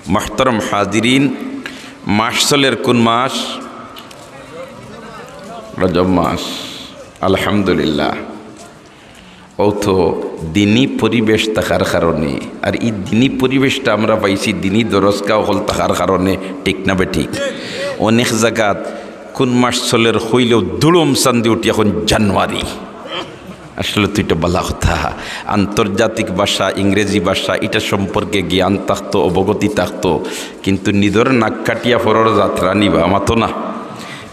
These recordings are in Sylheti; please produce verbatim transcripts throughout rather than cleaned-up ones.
মোহতরম হাজিরিন, মাস চলের কোন মাস? রজব মাস। আলহামদুলিল্লাহ। অউ তো দিনী পরিবেশ থাকার কারণে, আর ই দিনী পরিবেশটা আমরা পাইছি দিনী দরসগাহ অকল থাকার কারণে, ঠিক না বেঠিক? অনেক জাগাত কোন মাস চলের কইলেউ দুড়ুম চান্দি উঠি অখন জানুয়ারি। আসলে তো ইটা বালা কথা। আন্তর্জাতিক ভাষা, ইংরেজি ভাষা, ইটা সম্পর্কে জ্ঞান থাকতো, অবগতি থাকতো, কিন্তু নিজর নাক কাটিয়া পরর যাত্রা নিবা, মাতো না।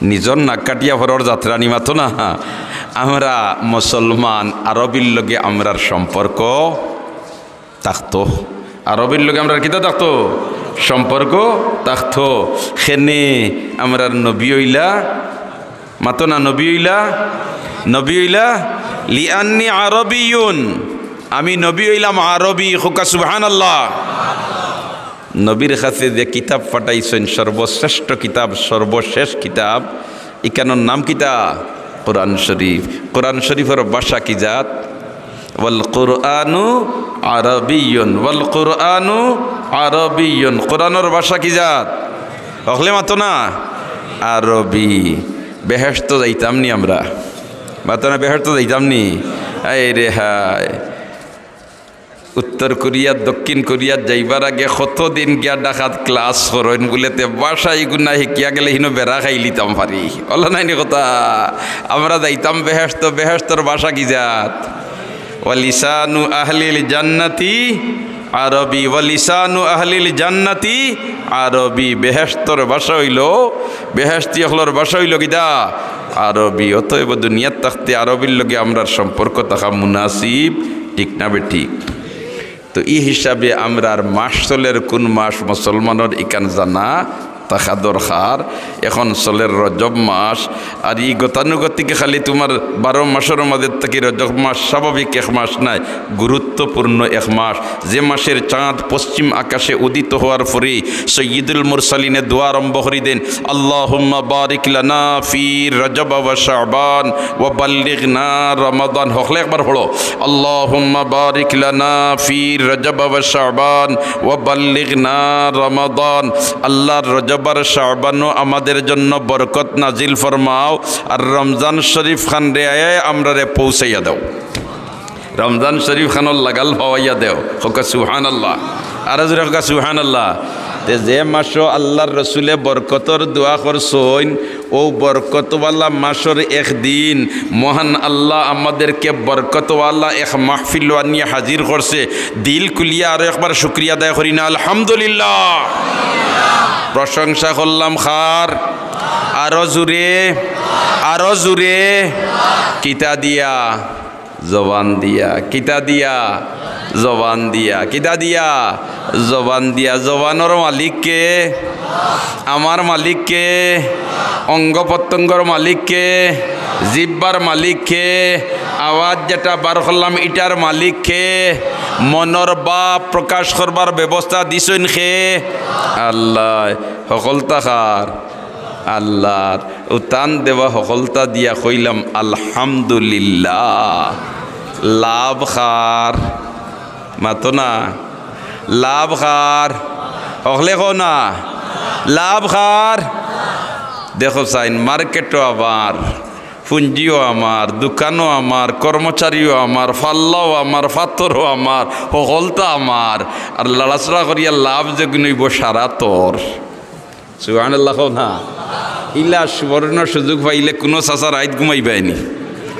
নিজর নাক কাটিয়া পরর যাত্রা নি, মাতো না। আমরা মুসলমান, আরবির লগে আমরার সম্পর্ক থাকতো, আরবির লগে আমরার কিতা থাকতো? সম্পর্ক থাকতো। কেনে? আমরার নবী অইলা, মাতো না, নবী অইলা, নবী অইলা, লিআন্নি আরবিয়ুন, আমি নবী অইলাম আরবি। কউক্কা সুবহানাল্লাহ। নবীর কাছে যে কিতাব পাঠাইছইন, সর্বশ্রেষ্ঠ কিতাব, সর্বশেষ কিতাব, ইখানর নাম কিতা? কোরআন শরীফ। কোরআন শরীফর ভাষা কি জাত? ওয়াল কুরআনু আরবিয়ুন, ওয়াল কুরআনু আরবিয়ুন। কোরআনর ভাষা কি জাত? হকলে মাতো না? আরবি। বেহেশতো যাইতাম নি আমরা? মাতো না, বেহেশতো যাইতাম নি? আয় রে হায়। উত্তর কোরিয়া, দক্ষিণ কোরিয়াত যাইবার আগে কতদিন গিয়া ঢাকাত class করইন বুলে, তে ভাষা ইগুনা হিকিয়া গেলে হিনো বেড়া খাইলিতাম পারি। অলা নায়নি কথা? আমরা যাইতাম বেহেশতো, বেহেশতর ভাষা কি জাত? ওয়া লিসানু আহলিল জান্নাতি আরবি, ওয়া লিসানু আহলিল জান্নাতি আরবি। বেহেশতর ভাষা অইলো, বেহেশতি অকলর ভাষা অইলো কিতা? আরবি। অতএব দুনিয়াত থাকতে আরবির লগে আমরার সম্পর্ক থাকা মুনাসিব, ঠিক না বেঠিক? তো ই হিসাবে আমরার মাস চলের কোন মাস, মুসলমানর ইখান জানা থাকা দরকার। এখন চলের রজব মাস, আর ই গতানুগতিকে খালি তুমার বারো মাসর মাঝে থাকি রজব মাস স্বাভাবিক এক মাস নায়, গুরুত্বপূর্ণ এক মাস। যে মাসের চাঁদ পশ্চিম আকাশে উদিত হওয়ার পরে সৈয়দুল মুরসালিনে দোয়া আরম্ভ করি দেন, আল্লাহুম্মা বারিক লানা ফি রজব ওয়া শাবান ওয়া বাল্লিগনা রমাদান। হকলে একবার পড়ো, আল্লাহুম্মা বারিক লানা ফি রজব ওয়া শাবান ওয়া বাল্লিগনা রমাদান। আল্লাহ, রজব আর শাবানও আমাদের জন্য বরকত নাজিল ফরমাও, আর রমজান শরীফ খানরে আমরারে পৌঁছাইয়া দাও। রমজান শরীফ খানর লাগাল পাওয়াইয়া দেও। কউক্কা সুবহানাল্লাহ। আরো জোরে কউক্কা সুবহানাল্লাহ। তে যে মাসো আল্লাহর রসুলে বরকতর দোয়া করছইন, অউ বরকতওয়ালা মাসর এক দিন মহান আল্লাহ আমাদেরকে বরকতওয়ালা এক মাহফিল আনিয়া হাজির করছে। দিল খুলিয়া আরো একবার শুকরিয়া আদায় করি না, আলহামদুলিল্লাহ। প্রশংসা করলাম কার? আরো জোরে, আরো জোরে। কিতা দিয়া? জবান দিয়া। কিতা দিয়া? জবান দিয়া। কিতা দিয়া? জবান দিয়া। জবানর মালিক কে? আমার মালিক কে? অঙ্গ প্রত্যঙ্গর মালিক কে? জিব্বার মালিক কে? আওয়াজ যেটা বার করলাম, ইটার মালিক কে? মনর ভাব প্রকাশ করবার ব্যবস্থা দিছইন কে? আল্লাহ। হকলতা কার? আল্লাহর। অউ তান দেওয়া হকলতা দিয়া কইলাম, আলহামদুলিল্লাহ। লাভ কার? মাতো না। লাভ কার? হকলে কও না। লাভ কার? দেখো চাইন, মার্কেটও আমার, পুঞ্জিও আমার, দোকানও আমার, কর্মচারীও আমার, ফাল্লাও আমার, ফাত্তরও আমার, হকলতা আমার। আর লড়াচড়া করিয়া লাভ যেগুন অইবো, সারা তোর। সুবহানাল্লাহ কও না। ইলা সুবর্ণ সুযোগ পাইলে কুনু চাচা রাইত ঘুমাইবায়নি।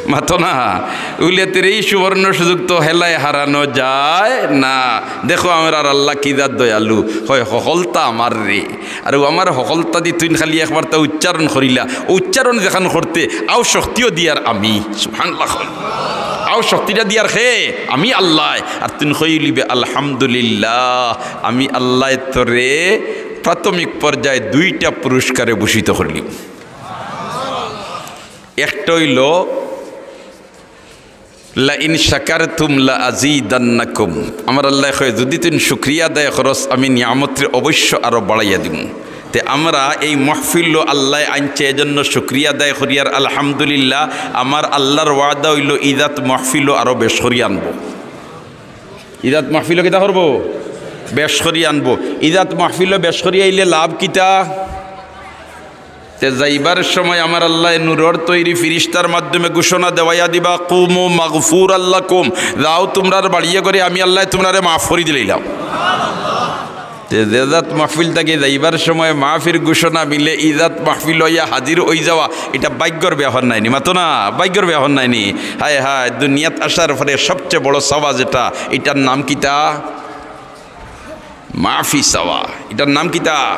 মাতো না। উলেতের ই সুবর্ণ সুযোগ তো হেলায় হারানো যায় না। দেখো আমরার আল্লাহ কি জাত দয়ালু। কয়, হকলতা আমার রে। আর অউ আমার হকলতা দি তুইন খালি একবার তা উচ্চারণ করিলা। উচ্চারণ যেখান করতে, আও শক্তিও দিয়ার আমি। সুবহানাল্লাহ কও। আও শক্তিটা দিয়ার কে? আমি আল্লাহ। আর তুইন কইলিবে, আলহামদুলিল্লাহ, আমি আল্লাহ তোরে প্রাথমিক পর্যায়ে দুইটা পুরস্কারে ভূষিত করলিম। একটা অইলো, "লাইন শাকারতুম লাআযীদান্নাকুম।" আমার আল্লায় কয়, "যুদি তুইন শুকরিয়া আদায় করস, আমি নিয়ামতরে অবশ্য আরো বাড়াইয়া দিমু।" তে আমরা এই মাহফিলো আল্লায় আনছে, এজন্য শুকরিয়া আদায় করিয়ার আলহামদুলিল্লাহ। আমার আল্লাহর ওয়াদা অইলো, ইজাত মাহফিলো আরো বেশ করি আনবো। ইজাত মাহফিলো কিতা করবো? বেশ করি আনবো। ইজাত মাহফিলো বেশ করি আইলে লাভ কিতা? তে যাইবার সময় আমার আল্লায় নূরর তৈরি ফিরিস্তার মাধ্যমে ঘোষণা দেওয়াইয়া দিবা, "কুমু মাগফুরাল লাকুম", যাও তুমরার বাড়িয়ে করি, আমি আল্লায় তুমরারে মাফ করি দিলাইলাম। তে যে জাত মাহফিল থাকি যাইবার সময় মাফির ঘোষণা মিলে, ইজাত মাহফিল অইয়া হাজির অই যাওয়া, ইটা ভাগ্যর ব্যাপার নায়নি? মাতো না, ভাগ্যর ব্যাপার নায়নি? হায় হায়, দুনিয়াত আসার পরে সবচেয়ে বড় সওয়াব যেটা, ইটার নাম কিতা? মাফি চাওয়া। ইটার নাম কিতা?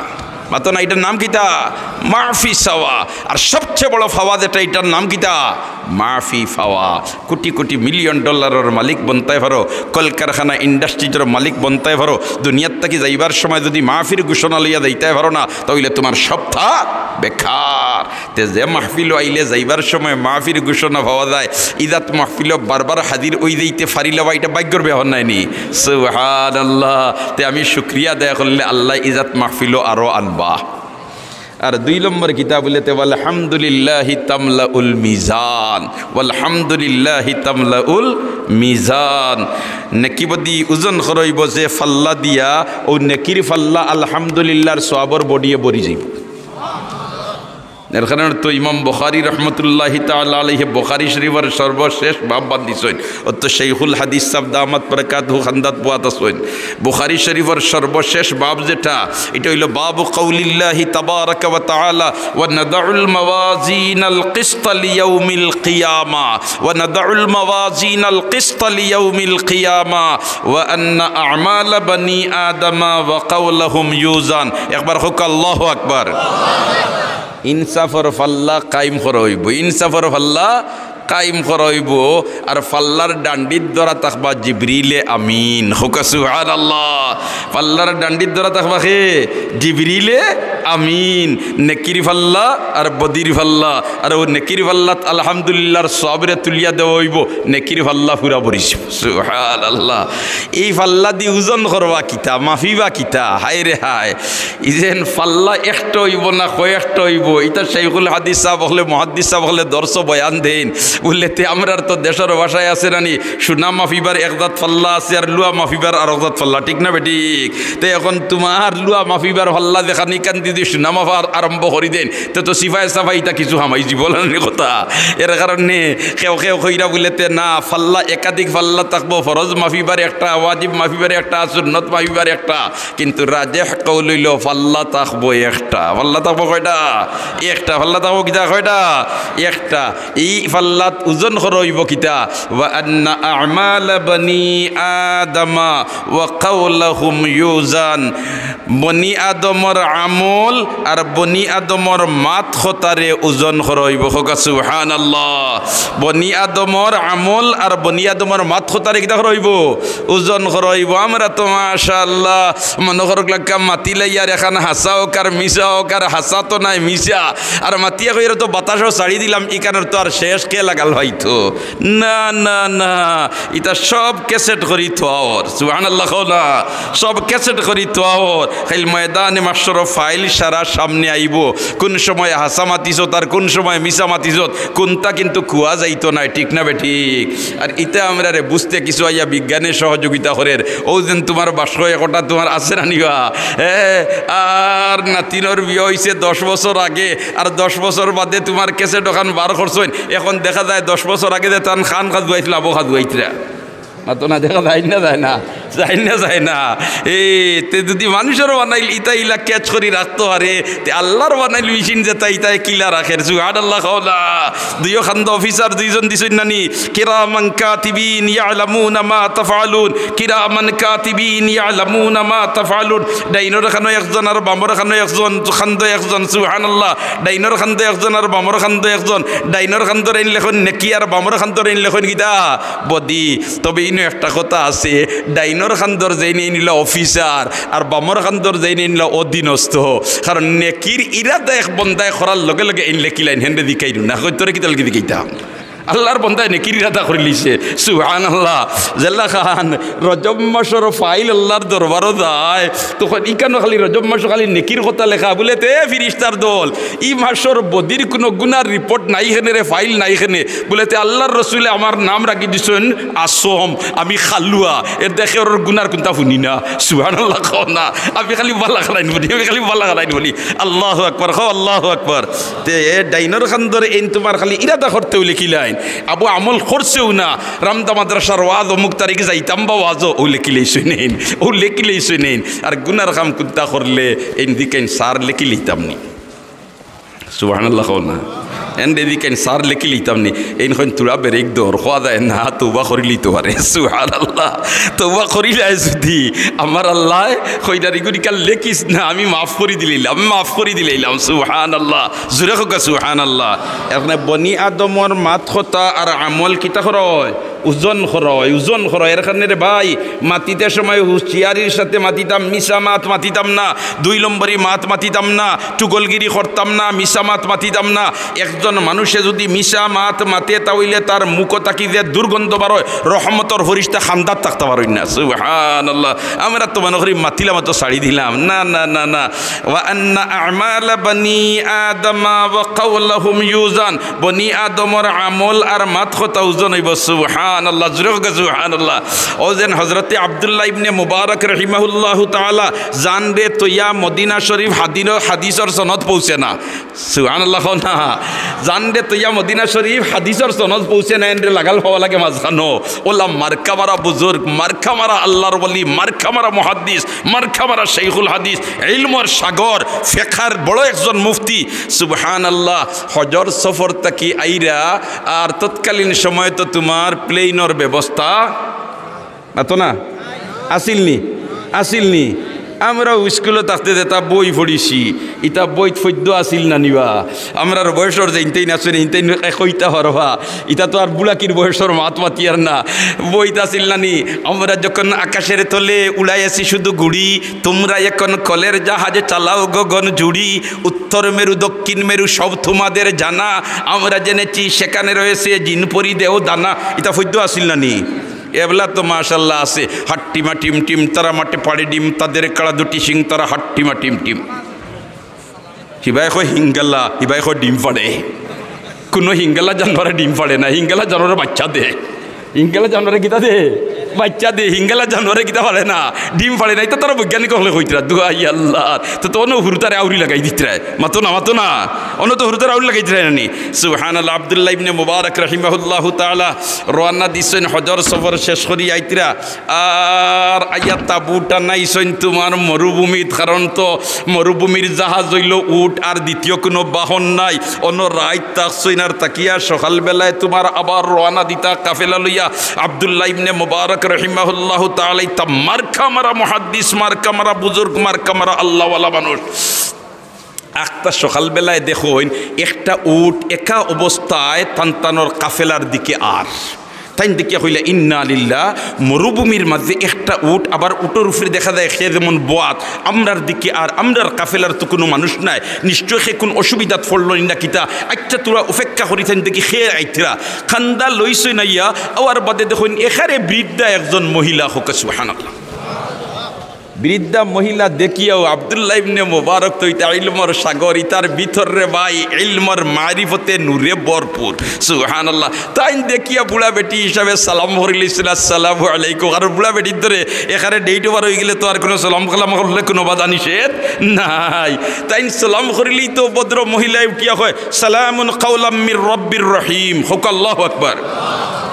মাতো না, ইটার নাম কিতা? মাফি চাওয়া। আর সবচেয়ে বড় পাওয়া যেটা, ইটার নাম কিতা? মাফি পাওয়া। কোটি কোটি মিলিয়ন ডলারর মালিক বনতায় পারো, কলকারখানা ইন্ডাস্ট্রির মালিক বনতায় পারো, দুনিয়াত থাকি যাইবার সময় যদি মাফির ঘোষণা লইয়া যাইতায় পারো না, তাইলে তুমার সবটা বেকার। তে যে মাহফিলো আইলে যাইবার সময় মাফির ঘোষণা পাওয়া যায়, ইজাত মাহফিলো বারবার হাজির অই যাইতে পারিলাবা, ইটা ভাগ্যর ব্যাপার নায়নি? সুবহানাল্লাহ। তে আমি শুকরিয়া আদায় করলে আল্লায় ইজাত মাহফিলো আরো আনবা। আর দুই নম্বর কিতা বুলে তে, "ওয়ালহামদুলিল্লাহি তামলাউল মিজান, ওয়ালহামদুলিল্লাহি তামলাউল মিজান।" নেকি বদি ওজন করা অইবো যে পাল্লা দিয়া, অউ নেকির পাল্লা আলহামদুলিল্লাহর সওয়াবর বডিয়ে ভরি যাইবো। এর কারণে তো ইমাম বুখারী রহমতুল্লাহি তাআলা আলাইহি বুখারী শরীফর সর্বশেষ বাব বান্ধিছইন। অত শাইখুল হাদিস সাব দামাত বারাকাতুহু খান্দাত বুয়াত আছইন। বুখারী শরীফর সর্বশেষ বাব যেটা, ইটা অইলো বাবু কাউলিল্লাহি তাবারাকা ওয়া তাআলা, "ওয়া নাদাউল মাওয়াজিনাল কিসতা লিয়াউমিল কিয়ামা, ওয়া নাদাউল মাওয়াজিনাল কিসতা লিয়াউমিল কিয়ামা, ওয়া আন্না আমালা বানি আদামা ওয়া কাওলাহুম ইউজান।" একবার কউক্কা, আল্লাহু আকবার। ইনসাফর পাল্লা কায়েম করা অইবো, ইনসাফর পাল্লা কায়েম করা অইবো। আর পাল্লার ডান্ডিত ধরা থাকবা জিবরিলে আমিন। কউক্কা সুবহানাল্লাহ। পাল্লার ডান্ডিত ধরা থাকবা কে? জিবরিলে আমিন। নেকির পাল্লা আর বদির পাল্লা। আর অউ নেকির পাল্লাত আলহামদুলিল্লাহর সওয়াবরে তুলিয়া দেওয়া অইবো, নেকির পাল্লা পুরা ভরিছে। সুবহানাল্লাহ। ই পাল্লা দি ওজন করবা কিতা, মাফিবা কিতা? হায় রে হায়। ইযেন পাল্লা একটা অইবো না কয়েকটা অইবো, ইতা শাইখুল হাদিস সাব অকলে, মুহাদ্দিস সাব অকলে দর্শ বয়ান দেইন। বুলে তে আমরার তো দেশর ভাষায় আছে নানি, সোনা মাফিবার এক জাত পাল্লা আছে আর লুয়া মাফিবার আরক জাত পাল্লা, ঠিক না বেঠিক? তে এখন তুমার লুয়া মাফিবার পাল্লা যেখান, ইখান দি যদি সোনা মাফা আরম্ভ করি দেইন, তে তো সিফায় সাফায় ইতা কিছু হামাই যিবো নানি কথা। এর কারণে কেউ কেউ কইরা বুলে তে না, পাল্লা একাধিক পাল্লা থাকবো, ফরজ মাফিবার একটা, ওয়াজিব মাফিবার একটা, সুন্নত মাফিবার একটা, কিন্তু রাজেহ কওল অইলো পাল্লা থাকবো একটা। পাল্লা থাকবো কয়টা? একটা। পাল্লা থাকবো কিতা কয়টা? একটা। ই পাল্লাত ওজন করা অইবো কিতা? "ওয়া আন্না আমালা বানি আদামা ওয়া কাওলাহুম ইউজান।" বনি আদমর আমল আর বনি আদমর মাত কথারে ওজন করা অইবো। কউক্কা সুবহানাল্লাহ। বনি আদমর আমল আর বনি আদমর মাত কথারে কিতা করা অইবো? ওজন করা অইবো। আমরা তো মাশাআল্লাহ, মনো করউক্কা মাতি লাইয়ার এখান হাছা অউক আর মিছা অউক, আর হাছা তো নায় মিছা, আর মাতিয়া কইরা তো বাতাসও ছাড়ি দিলাম, ইখানর তো আর শেষ কে লাগাল পাইতো? না, না, না, ইতা সব ক্যাসেট করি থওয়া অর। সুবহানাল্লাহ কও না, সব ক্যাসেট করি থওয়া অর। কাইল ময়দানে মাহশরো ফাইল সারা সামনে আইবো, কুন সময় হাছা মাতিছত আর কুন সময় মিছা মাতিছত, কুনটা কিন্তু কুয়া যাইতো নায়, ঠিক না বেঠিক? আর ইতা আমরারে বুঝতে কিছু আইয়া বিজ্ঞানে সহযোগিতা করের। অউ যেন তুমার বাক্স একটা তুমার আছে না নি বা? এ, আর নাতিনর বিয়া অইছে দশ বছর আগে, আর দশ বছর বাদে তুমার ক্যাসেট অখান বার করছইন। এখন দেখা যায় দশ বছর আগে যে তান খান খাজুয়াইতরা, আবো খাজুয়াইতরা। মাতো না, দেখা যায় না, যায় না, যায় না, যায় না। এ, তে যদি মানুষর বানাইল ইতা ইলা ক্যাচ করি রাখতো পারে, তে আল্লার বানাইল মেশিন যেতা ইতায় কিলা রাখের? সুবহানাল্লাহ কও না। দুইও খান্দো অফিসার দুইজন দিছইন নানি, "কিরামান কাতিবিন ইয়ালামুনা মা তাফআলুন, কিরামান কাতিবিন ইয়ালামুনা মা তাফআলুন।" ডাইনর খানো একজন আর বামর খানো একজন, খান্দো একজন, সুবহানাল্লাহ। ডাইনর খান্দো একজন আর বামর খান্দো একজন, ডাইনর খান্দর এইন লেখইন নেকি আর বামর খান্দর এইন লেখইন কিতা? বদি। তবে ইনো একটা কথা আছে, ডাইনর খান্দর যেইন এইন অইলা অফিসার, আর বামর খান্দর যেইন এইন অইলা অধীনস্থ। কারণ নেকির ইরাদা এক বন্দায় করার লগে লগে এইন লেখিলাইন, হেনরে দিকাইনু না, কই তোরে কিতা লাগি দিকাইতাম? আল্লার বন্দায় নেকির ইরাদা করিলিছে। সুবহানাল্লাহ। যেলা খান রজব মাসর ফাইল আল্লার দরবারো যায়, তখন ইখানো খালি রজব মাসো খালি নেকির কথা লেখা, বুলে তে ফিরিস্তার দল, ই মাসর বদির কুনু গুনার রিপোর্ট নাই কেনে রে, ফাইল নাই কেনে? বুলে তে আল্লার রসুলে আমার নাম রাখি দিছইন আসম, আমি খালুয়া, এর দেখে ওর গুনার কুনতা হুনি না। সুবহানাল্লাহ কও না। আমি খালি বালা খালাইন বলি, আমি খালি বালা খালাইন বলি। আল্লাহু আকবার, কও আল্লাহু আকবার। তে এ ডাইনর খান ধরে এইন তুমার খালি ইরাদা করতেউ লেখিলাইন, আবু আমল করছেউ না। রামদা মাদ্রাসার ওয়াজ অমুক তারিখ যাইতাম বা ওয়াজও, অউ লেখিলাইছইন এইন, অউ লেখিলাইছইন এইন। আর গুনার কাম কুনতা করলে এইন দিকেইন সার লেখিলাইতাম নি। সুবহানাল্লাহ কও না। এন দিকেইন সার লেখিলাইতাম নি। এইন কইন থুড়া ব্রেক ধর, কওয়া যায় না, তওবা করিলিতো পারে। সুবহানাল্লাহ। তওবা করিলায় যুদি, আমার আল্লায় কইরা ইগুন ইখান লেখিস না, আমি মাফ করি দিলাইলাম, মাফ করি দিলাইলাম। সুবহানাল্লাহ। জুরে কউক্কা সুবহানাল্লাহ। এখানে বনি আদমর মাত কথা আর আমল কিতা করা অয়? ওজন করা অয়, ওজন করা অয়। এর কারণে রে ভাই, মাতিতে সময় হুঁশিয়ারির সাথে মাতিতাম, মিছা মাত মাতিতাম না, দুই নম্বরি মাত মাতিতাম না, চুগলগিরি করতাম না, মিছা মাত মাতিতাম না। একজন মানুষে যুদি মিছা মাত মাতে, তা অইলে তার মুখ থাকি যে দুর্গন্ধ বারয়, রহমতর ফিরিস্তা খান্দাত থাকতা পারইন না। সুবহানাল্লাহ। আমরা তো মনে করি মাতিলাম, তো ছাড়ি দিলাম। না, না, না, না। ওয়া আন্না আমালা বানি আদমা ওয়া কাওলাহুম ইউজান। বনি আদমর আমল আর মাত কথা ওজন অইবো। সুবহানাল্লাহ। জুরে কউক্কা সুবহানাল্লাহ। অউ যেন হজরতে আব্দুল্লাহ ইবনে মুবারক রহিমাহুল্লাহু তাআলা জানরে তইয়া মদিনা শরীফ হাদিন-, হাদিসর সনদ পৌঁছে না। সুবহানাল্লাহ কও না। জানরে তইয়া মদিনা শরীফ হাদিসর সনদ পৌঁছে না, এনরে লাগাল পাওয়া লাগে মাঝখানো। অলা মার্কা মারা বুজুর্গ, মার্কা মারা আল্লার ওলি, মার্কা মারা মুহাদ্দিস, মার্কা মারা শাইখুল হাদিস, ইলমর সাগর, ফেকার বড় একজন মুফতি। সুবহানাল্লাহ। হজর সফর থাকি আইরা আর তৎকালীন সময় তো তুমার প্লেইনর ব্যবস্থা মাতো না? আছিল নি? আছিল নি? আমরাও স্কুলো থাকতে যেতা বই পড়িছি, ইতা বইত পদ্য আছিল না নি বা? আমরার বয়সর যেইনতেইন আছইন, এইনতেইন কইতা পারবা। ইতা তো আর বুড়াকির বয়সর মাত মাতিয়ার না। বইত আছিল না নি? আমরা যখন আকাশের তলে উড়াইয়াছি শুধু গুড়ি, তোমরা এখন কলের জাহাজ চালাও গগন জুড়ি। উত্তর মেরু, দক্ষিণ মেরু সব তোমাদের জানা। আমরা জেনেছি সেখানে রয়েছে জিনপরি দেও দানা। ইতা পদ্য আছিল না নি? এবলা তো মাশাআল্লাহ আছে। হাট্টিমা টিম টিম, তারা মাঠে পাড়ে ডিম, তাদের কাড়া দুটি শিং, তারা হাট্টিমা টিম টিম। হিবায় কয় হিঙ্গালা, হিবায় কয় ডিম পাড়ে। কুনু হিঙ্গালা জানোয়ারে ডিম পাড়ে না, হিঙ্গালা জানোয়ারে বাইচ্চা দে। হিঙ্গালা জানোয়ারে কিতা দে? বাইচ্চা দে। হিঙ্গালা জানোয়ারে কিতা পাড়ে না? ডিম পাড়ে না। ইতা তারা বৈজ্ঞানিক অকলে কইতরা। দোহাই আল্লার। তো, তো অনো হুরুতারে আউরি লাগাই দিতরায়। মাতো না, মাতো না। অনো তো হুরুতারে আউরি লাগাই দিতরায় না নি? সুবহানাল্লাহ। আব্দুল্লাহ ইবনে মুবারক রাহিমাহুল্লাহু তাআলা রওয়ানা দিছইন হজর সফর শেষ করি আইতরা। আর আইয়া তাবু টানাইছইন তুমার মরুভূমিত, কারণ তো মরুভূমির জাহাজ অইলো উট, আর দ্বিতীয় কুনু বাহন নাই। অনো রাইত থাকছইন, আর থাকিয়া সকালবেলায় তুমার আবার রওয়ানা দিতা কাফেলা লইয়া। আব্দুল্লাহ ইবনে মুবারক রাহিমাহুল্লাহু তাআলা ইতা মার্কা মারা মুহাদ্দিস, মার্কা মারা বুজুর্গ, মার্কা মারা আল্লাহওয়ালা মানুষ। আখতা সকালবেলায় দেখইন, একটা উট একা অবস্থায় তান তানর কাফেলার দিকে আর। তাইন দেখিয়া কইলা, "ইন্না লিল্লাহ।" মরুভূমির মাঝে একটা উট, আবার উটর উপরে দেখা যায় সে যেমন বওয়াত, আমরার দিকে আর, আমরার কাফেলার তো কুনু মানুষ নাই, নিশ্চয় সে কুন অসুবিধাত পড়লো নি না কিতা। আইচ্ছা, থুড়া অপেক্ষা করি, তাইন দেখি সে আইতরা। কান্দা লইছইন আইয়া, আওয়ার বাদে দেখইন এখানে বৃদ্ধা একজন মহিলা, কউক্কা সুবহানাল্লাহ। বৃদ্ধা মহিলা দেখিয়াও আব্দুল্লাহ ইবনে মোবারক তো ইতা ইলমর সাগর, ইতার ভিতর রে ভাই ইলমর মারিফতে নূরে ভরপুর। সুবহানাল্লাহ। তাইন দেখিয়া বুড়া বেটি হিসাবে সালাম করিলিছিল, "আসসালামু আলাইকুম।" আর বুড়া বেটির ধরে এখানে date over অইগেলে তো আর কুনু সালাম কালাম করলে কুনু বাধা নিষেধ নাই। তাইন সালাম করিলেই তো ভদ্র মহিলায় উঠিয়া কয়, "সালামুন কাওলাম মির রব্বির রহিম।" কউক্কা আল্লাহু আকবার।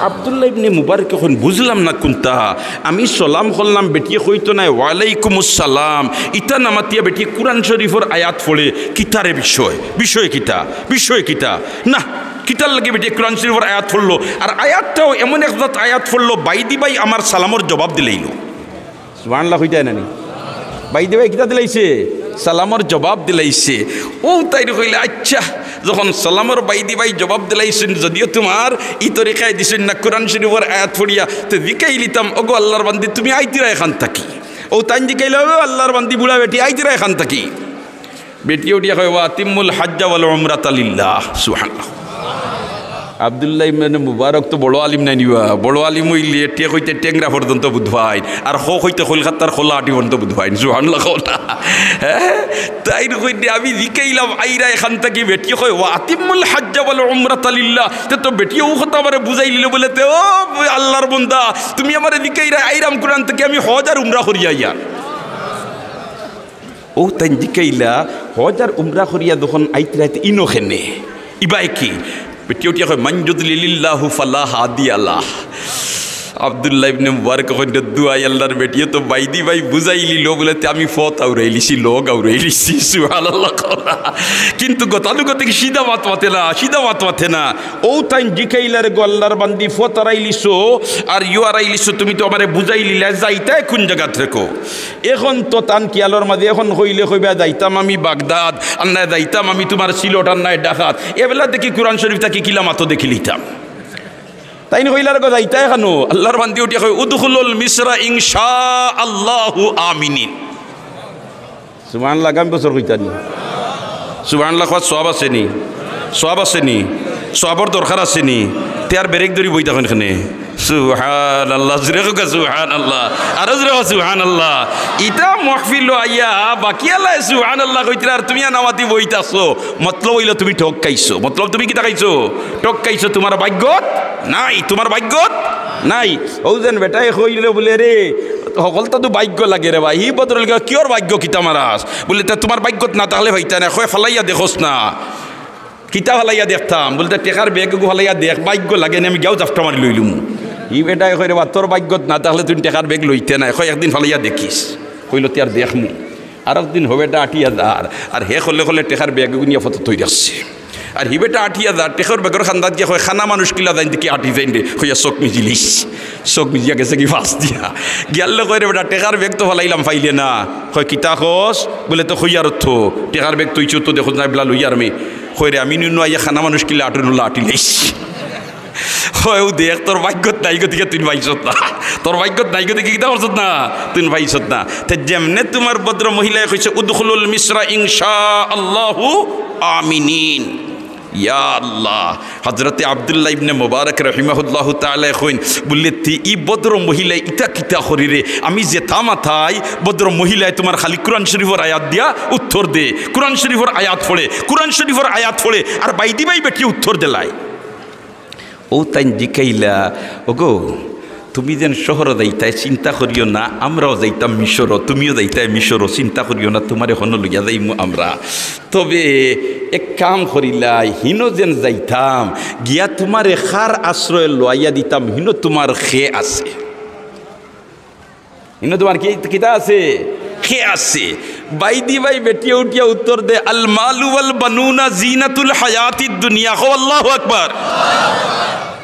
আব্দুল্লাহ ইবনে মুবারকে কইন, "বুঝলাম না কুনতা, আমি সালাম করলাম, বেটিয়ে কইতো নায়, 'ওয়ালাইকুমুস সালাম।' ইতা না মাতিয়া বেটিয়ে কুরআন শরীফর আয়াত পড়ে, কিতারে বিষয়, বিষয় কিতা, বিষয় কিতা? না, কিতার লাগি বেটিয়ে কুরআন শরীফর আয়াত পড়লো, আর আয়াতটাও এমন এক জাত আয়াত পড়লো, বাইদি বাই আমার সালামর জবাব দিলাইলো।" সুবহানাল্লাহ কইতায় না নি? বাইদি বাই কিতা দিলাইছে? সালামর জবাব দিলাইছে। অউ তাইন কইলা, "আইচ্ছা, যখন সালামর বাইদি বাই জবাব দিলাইছইন, যদিও তুমার ই তরিকায় দিছইন না, কুরআন শরীফর আয়াত পড়িয়া, তে জিকাইলিতাম, ওগো আল্লার বান্দি, তুমি আইতরায় কান থাকি?" অউ তাইন জিকাইলা, "ও আল্লার বান্দি, বুড়া বেটি, আইতরায় কান থাকি?" বেটিয়ে উঠিয়া কয়, "ওয়া আতিম্মুল হাজ্জা ওয়াল উমরাতা লিল্লাহ।" সুবহানাল্লাহ। আব্দুল্লাহ ইবনে মুবারক তো বড় আলিম নায়নি বা, বড় আলিম অইলে টেক অইতে টেংরা পর্যন্ত বুঝ পাইন, আর খ অইতে কলকাতার খোলা আটি পর্যন্ত বুঝ পাইন। সুবহানাল্লাহ কও না। হ্যাঁ, তাইন কইন দে, আমি জিকাইলাম আইরা এখান থাকি, বেটিয়ে কয়, "ওয়া আতিম্মুল হাজ্জা ওয়াল উমরাতা লিল্লাহ।" তে তো বেটিয়ে অউ কথা আমারে বুঝাইলিলো বুলে, তে ও আল্লার বন্দা, তুমি আমারে জিকাইরায় আইরাম কুন থাকি, আমি হজ আর উমরা করিয়া আইয়ার। অউ তাইন জিকাইলা, হজ আর উমরা করিয়া যখন আইতরায় তে ইনো কেনে, ইবায় কি? বেটিয়ে উঠিয়া কয়, "মান ইউদলিলিল্লাহু ফালা হাদিয়া লাহ।" আব্দুল্লাহ ইবনে মুবারক কইন দে, দুয়াই আল্লার বেটিয়ে তো বাইদি বাই বুঝাইলিলো বুলে, তে আমি ফথ আওরাইলিছি, লগ আওরাইলিছি। সুবহানাল্লাহ কও না। কিন্তু গতানুগতিক সিধা মাত মাতে না, সিধা মাত মাতে না। অউ তাইন জিকাইলা, "রে গো আল্লার বান্দি, ফথ আওরাইলিছো আর ইয়ো আওরাইলিছো, তুমি তো আমারে বুঝাইলিলায়, যাইতায় কুন জাগাত রেখো?" এখন তো তান খিয়ালর মাঝে এখন কইলে কইবা, "যাইতাম আমি বাগদাদ, আর নায় যাইতাম আমি তুমার সিলট, আর নায় ঢাকাত।" এবেলা দেখি কুরআন শরীফ থাকি কিলা মাতো দেখিলিতাম। তাইন কইলা, "রে গো, যাইতায় কানো?" আল্লার বান্দি উঠিয়া কয়, "উদখুলুল মিসরা ইনশা আল্লাহু আমিনিন।" সুবহানাল্লাহ, আগামী বছর কইতা নি? সুবহানাল্লাহ কওয়াত সওয়াব আছে নি? সওয়াব আছে নি? সওয়াবর দরকার আছে নি? তে আর ব্রেক ধরি বই থাকইন কেনে? সুবহানাল্লাহ, জোরে কউক্কা সুবহানাল্লাহ, আরো জোরে কউক্কা সুবহানাল্লাহ। ইতা মাহফিলো আইয়া বাকি আল্লায় সুবহানাল্লাহ কইতরা আর তুমি আনা মাতি বইতাছো। মতলব অইলো তুমি ঠগ খাইছো। মতলব তুমি কিতা খাইছো? ঠগ খাইছো, তুমার ভাগ্যত নাই, তুমার ভাগ্যত নাই। অউ যেন বেটায় কইলো বুলে, "রে, হকলতা তো ভাগ্য লাগে রে ভাই, হি ভদ্রলোকে কিওর ভাগ্য কিতা মারাস?" বুলে, "তে তুমার ভাগ্যত না থাকলে পাইতায় না।" কয়, "ফালাইয়া দেখোস না।" "কিতা ফালাইয়া দেখতাম?" বুলে, "তে টেকার ব্যাগ এগু ফালাইয়া দেখ, ভাগ্য লাগে নি, আমি গিয়াউ জাপটা মারি লইলুম।" ই বেটায় কয়, "রে বা, তোর ভাগ্যত না থাকলে তুই টেকার ব্যাগ লইতে নায়।" কয়, "একদিন ফালাইয়া দেখিস।" কইলো, "তে আর দেখমু।" আরক দিন হ বেটা আটিয়া যার, আর হে কলে কলে টেকার ব্যাগ এগু নিয়া ফথো থই রাখছে। আর হি বেটা আটিয়া যার, টেকার ব্যাগর কান্দাত গিয়া কয়, "কানা মানুষ কিলা যাইন দেখি আটি যাইন রে," কইয়া চউখ মিজিলিছে। চউখ মিজিয়া গেছেগি ফাস দিয়া। গিয়ারলে কয়, "রে বেটা, টেকার ব্যাগ তো ফালাইলাম, পাইলে না।" কয়, "কিতা কস?" বুলে, "তে কইয়ার তো, টেকার ব্যাগ থইছো তো দেখো না, এবলা লইয়ার মি।" কয়, "রে, আমি নুনু আইয়া কানা মানুষ কিলা আটুন অলা আটিলাইছি।" কয়, "অউ দেখ, তোর ভাগ্যত নাই গতিকে তুই পাইছত না, তোর ভাগ্যত নাই গতিকে কিতা করছত না, তুই পাইছত না।" তে যেমনে তুমার ভদ্র মহিলায় কইছে, "উদখুলুল মিসরা ইনশা আল্লাহু আমিনিন।" ইয়া আল্লাহ, হযরতে আব্দুল্লাহ ইবনে মুবারক রাহিমাহুল্লাহু তাআলা কইন, বুলে, "তে ই ভদ্র মহিলায় ইতা কিতা করি রে? আমি যেতা মাতাই, ভদ্র মহিলায় তুমার খালি কুরআন শরীফর আয়াত দিয়া উত্তর দে, কুরআন শরীফর আয়াত পড়ে, কুরআন শরীফর আয়াত পড়ে, আর বাইদি বাই বেটিয়ে উত্তর দেলায়।" অউ তাইন জিকাইলা, "ওগো, তুমি যেন শহরো যাইতায়, চিন্তা করিও না, আমরাও যাইতাম মিশরো, তুমিও যাইতায় মিশরো, চিন্তা করিও না, তুমারে হনো লইয়া যাইমু আমরা। তবে এক কাম করিলাই, হিনো যেন যাইতাম, গিয়া তুমারে কার আশ্রয় লওয়াইয়া দিতাম, হিনো তুমার খে আছে।" ইনো তুমার কি, কিতা আছে? খে আছে। বাইদি বাই বেটিয়ে উঠিয়া উত্তর দে, "আল মালু ওয়াল বানুনা জিনাতুল হায়াতিদ দুনিয়া।" কও, "আল্লাহু আকবার।"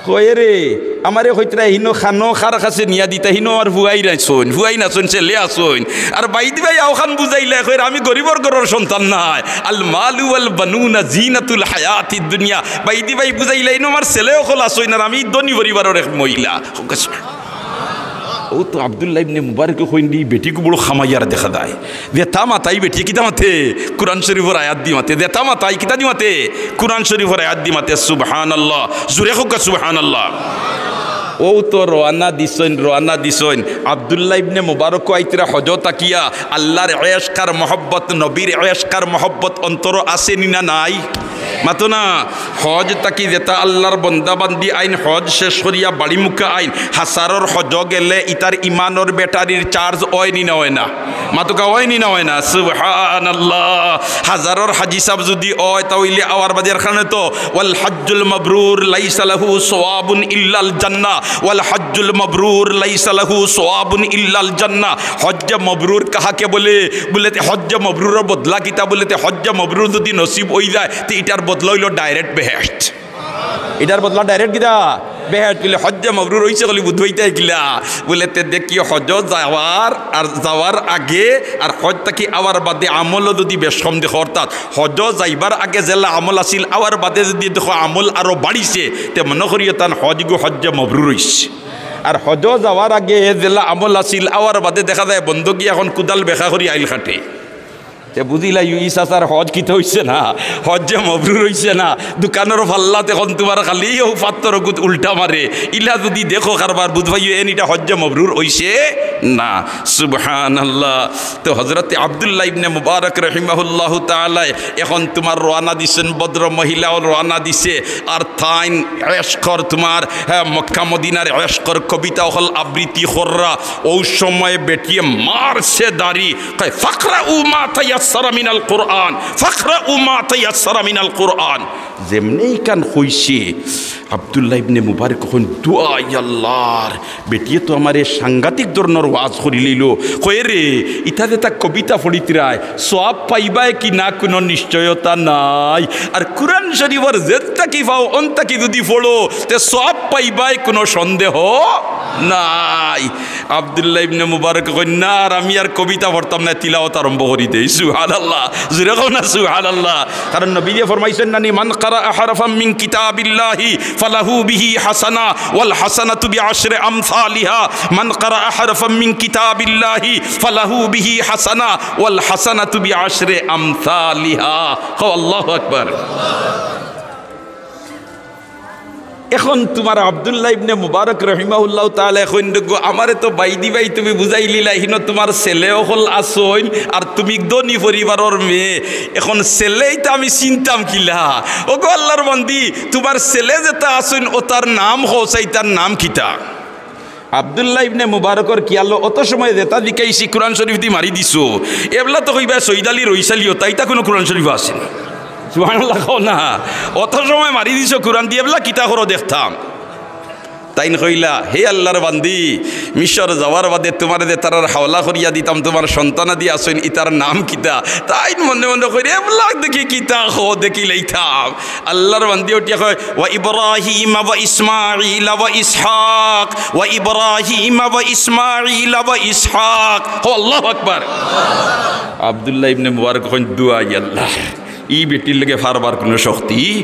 কয়, "রে, আমারে কইতরা হিনো খানো কার কাছে নিয়া দিতা, হিনো আমার ফুয়াইন আছইন, ফুয়াইন আছইন, ছেলে আছইন।" আর বাইদি বাই অউখান বুঝাইলা, কয়, "আমি গরিবর ঘরর সন্তান নায়। আল মালু ওয়াল বানুনা জিনাতুল হায়াতিদ দুনিয়া।" বাইদি বাই বুঝাইলা, "ইনো আমার ছেলে অকল আছইন, আর আমি ধনী পরিবারর এক মহিলা।" অউ তো আব্দুল্লাহ ইবনে মুবারকে কইন দি, বেটিগু বড় খামাইয়ার দেখা যায়। যেতা মাতাই বেটিয়ে কিতা মাতে? কুরআন শরীফর আয়াত দি মাতে। যেতা মাতাই কিতা দি মাতে? কুরআন শরীফর আয়াত দি মাতে। সুবহানাল্লাহ। জোরে কউক্কা সুবহানাল্লাহ। অউ তো রওয়ানা দিছইন, রওয়ানা দিছইন। আব্দুল্লাহ ইবনে মুবারকও আইতরা হজ থাকিয়া, আল্লার এশক আর মহব্বত, নবীর এশক আর মহব্বত অন্তরো আছে নি না নাই? মাতো না, হজ থাকি যেতা আল্লার বন্দা বান্দি আইন, হজ শেষ করিয়া বাড়ি মুখা আইন, হাজারর হজ গেলে ইতার ইমানর ব্যাটারির চার্জ অয় নি না অয় না? মাতউক্কা, অয় নি না অয় না? সুবহানাল্লাহ। হাজারর হাজি সাব যুদি অয়, তা অইলে আওয়ার বাদে এর কারণে তো, "ওয়াল হাজ্জুল মাবরুর লাইসা লাহু সওয়াবুন ইল্লাল জান্নাহ, ওয়াল হাজ্জুল মাবরুর লাইসা লাহু সওয়াবুন ইল্লাল জান্নাহ।" হজ্জে মবরুর কাহাকে বলে? বুলে তে হজ্জে মবরুরর বদলা কিতা? বুলে তে হজ্জে মবরুর যুদি নসিব অইযায়, তে ইটার বদলা অইলো direct বেহেশত। ইটার বদলা direct কিতা? বেহেশত। বুলে হজ্জে মবরুর অইছে কলি বুঝবায়তা কিলা? বুলে তে দেখি হজ যাওয়ার আর যাওয়ার আগে আর হজ থাকি আওয়ার বাদে আমলও যুদি বেশ কম দেখো, অর্থাৎ হজ যাইবার আগে যেলা আমল আছিল, আওয়ার বাদে যুদি দেখো আমল আরো বাড়িছে, তে মনো করিও তান হজগু হজ্জে মবরুর অইছে। আর হজ যাওয়ার আগে যেলা আমল আছিল, আওয়ার বাদে দেখা যায় বন্দগি এখন কুদাল বেকা করি আইল কাটে। তে বুঝিলাইও, ই চাচার হজ কিতা অইছে না, হজ্জে মবরুর অইছে না। দোকানর পাল্লাত এখন তুমার খালি অউ পাত্থর অগুত উল্টা মারে। ইলা যুদি দেখো কারবার, বুঝবায়ও এন ইটা হজ্জে মবরুর অইছে না। সুবহানাল্লাহ। তো হযরতে আব্দুল্লাহ ইবনে মুবারক রাহিমাহুল্লাহু তাআলায় এখন তুমার রওয়ানা দিছইন, ভদ্র মহিলাও রওয়ানা দিছে, আর তাইন এশকর তুমার, হ্যাঁ, মক্কা মদিনার এশকর কবিতা অকল আবৃত্তি কররা। অউ সময় বেটিয়ে মারছে দাড়ি, কয়, "ফাকরাউ মা তায়াসসারা মিনাল কুরআন, ফাকরাউ মা তায়াসসারা মিনাল কুরআন।" যেমনে ইখান কইছে, আব্দুল্লাহ ইবনে মুবারক কইন, "দোয়াই আল্লাহর, বেটিয়ে তো আমারে সাংঘাতিক ধরনর ওয়াজ করিলাইলো।" কয়, "রে, ইতা যেতা কবিতা পড়িতরায়, সওয়াব পাইবায় কি না কুনু নিশ্চয়তা নাই। আর কুরআন শরীফর যেত্তাকি পাও অন্তাকি যুদি পড়ো, তে সওয়াব পাইবায় কুনু সন্দেহ নাই।" আব্দুল্লাহ ইবনে মুবারক কইন, "না, আর আমি আর কবিতা পড়তাম না, তিলাওয়াত আরম্ভ করি দেই।" সুবহানাল্লাহ। জোরে কও না সুবহানাল্লাহ। কারণ নবীয়ে ফরমাইছইন না নি, "মান কারাআ হারফাম মিন কিতাবিল্লাহি ফালাহু বিহি হাসানা ওয়াল হাসানাতু বিআশরি আমসালিহা।" "মান কারাআ হারফাম মিন কিতাবিল্লাহি ফালাহু বিহি হাসানা ওয়াল হাসানাতু বিআশরি আমসালিহা।" কও আল্লাহু আকবার। এখন তুমার আব্দুল্লাহ ইবনে মুবারক রাহিমাহুল্লাহু তাআলায় কইন, "দেখো, আমারে তো বাইদি ভাই তুমি বুঝাইলিলায়, হিনো তুমার ছেলে অকল আছইন, আর তুমি ধনী পরিবারর মেয়ে। এখন ছেলে ইতা আমি চিনতাম কিলা? ওগো আল্লাহর বান্দি, তুমার ছেলে যেতা আছইন, অতার নাম কও চাই, তার নাম কিতা?" আব্দুল্লাহ ইবনে মুবারকর খিয়ালো অত সময় যেতা জিকাইছি কুরআন শরীফ দি মারি দিছো, এবলা তো কইবা সৈয়দ আলী রইসালি অতা, ইতা কুনু কুরআন শরীফো আছে নি? সুবহানাল্লাহ কও না। অত সময় মারি দিছো কুরআন দি, এবলা কিতা করো দেখতাম। তাইন কইলা, "হে আল্লাহর বান্দি, মিশর যাওয়ার বাদে তুমারে যে তারার হাওলা করিয়া দিতাম, তুমার সন্তানাদি আছইন, ইতার নাম কিতা?" তাইন মনে মনে কইরা, "এবলা দেখি কিতা কও, দেখিলাইতাম।" আল্লাহর বান্দি উঠিয়া কয়, "ওয়া ইব্রাহিম ওয়া ইসমাঈল ওয়া ইসহাক, ওয়া ইব্রাহিম ওয়া ইসমাঈল ওয়া ইসহাক।" কও আল্লাহু আকবার। আব্দুল্লাহ ইবনে মুবারক কইন, "দোয়াই আল্লাহ, ই বেটির লগে পারবার কুনু শক্তি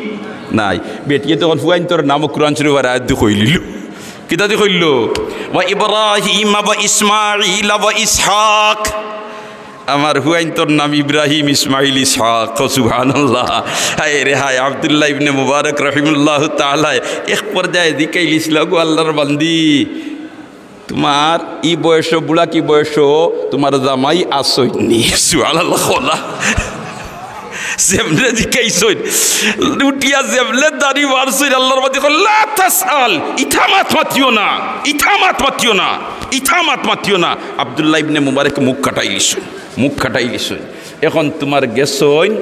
নাই।" বেটিয়ে তখন ফুয়াইন্তর নামও কুরআন শরীফর আয়াত দি কইলিলো। কিতা দি কইলো? "ওয়া ইব্রাহিম ওয়া ইসমাঈল ওয়া ইসহাক।" আমার ফুয়াইন্তর নাম ইব্রাহিম, ইসমাইল, ইসহাক। কও সুবহানাল্লাহ। হায় রে হায়, আব্দুল্লাহ ইবনে মুবারক রাহিমাহুল্লাহু তাআলায় এক পর্যায়ে জিকাইলিছলা, "গো আল্লাহর বান্দি, তুমার ই বয়সো, বুড়া কি বয়সো, তুমার জামাই আছইন নি?" সুবহানাল্লাহ কও না। যেমনে জিকাইছইন, উঠিয়া যেমনে দাড়ি মারছইন, আল্লাহর বান্দি কইন, "লা তাসআল, ইতা মাত মাতিও না, ইতা মাত মাতিও না, ইতা মাত মাতিও না।" আব্দুল্লাহ ইবনে মুবারক মুখ কাটাইলিছইন। মুখ কাটাইলিছইন। এখন তুমার গেছইন,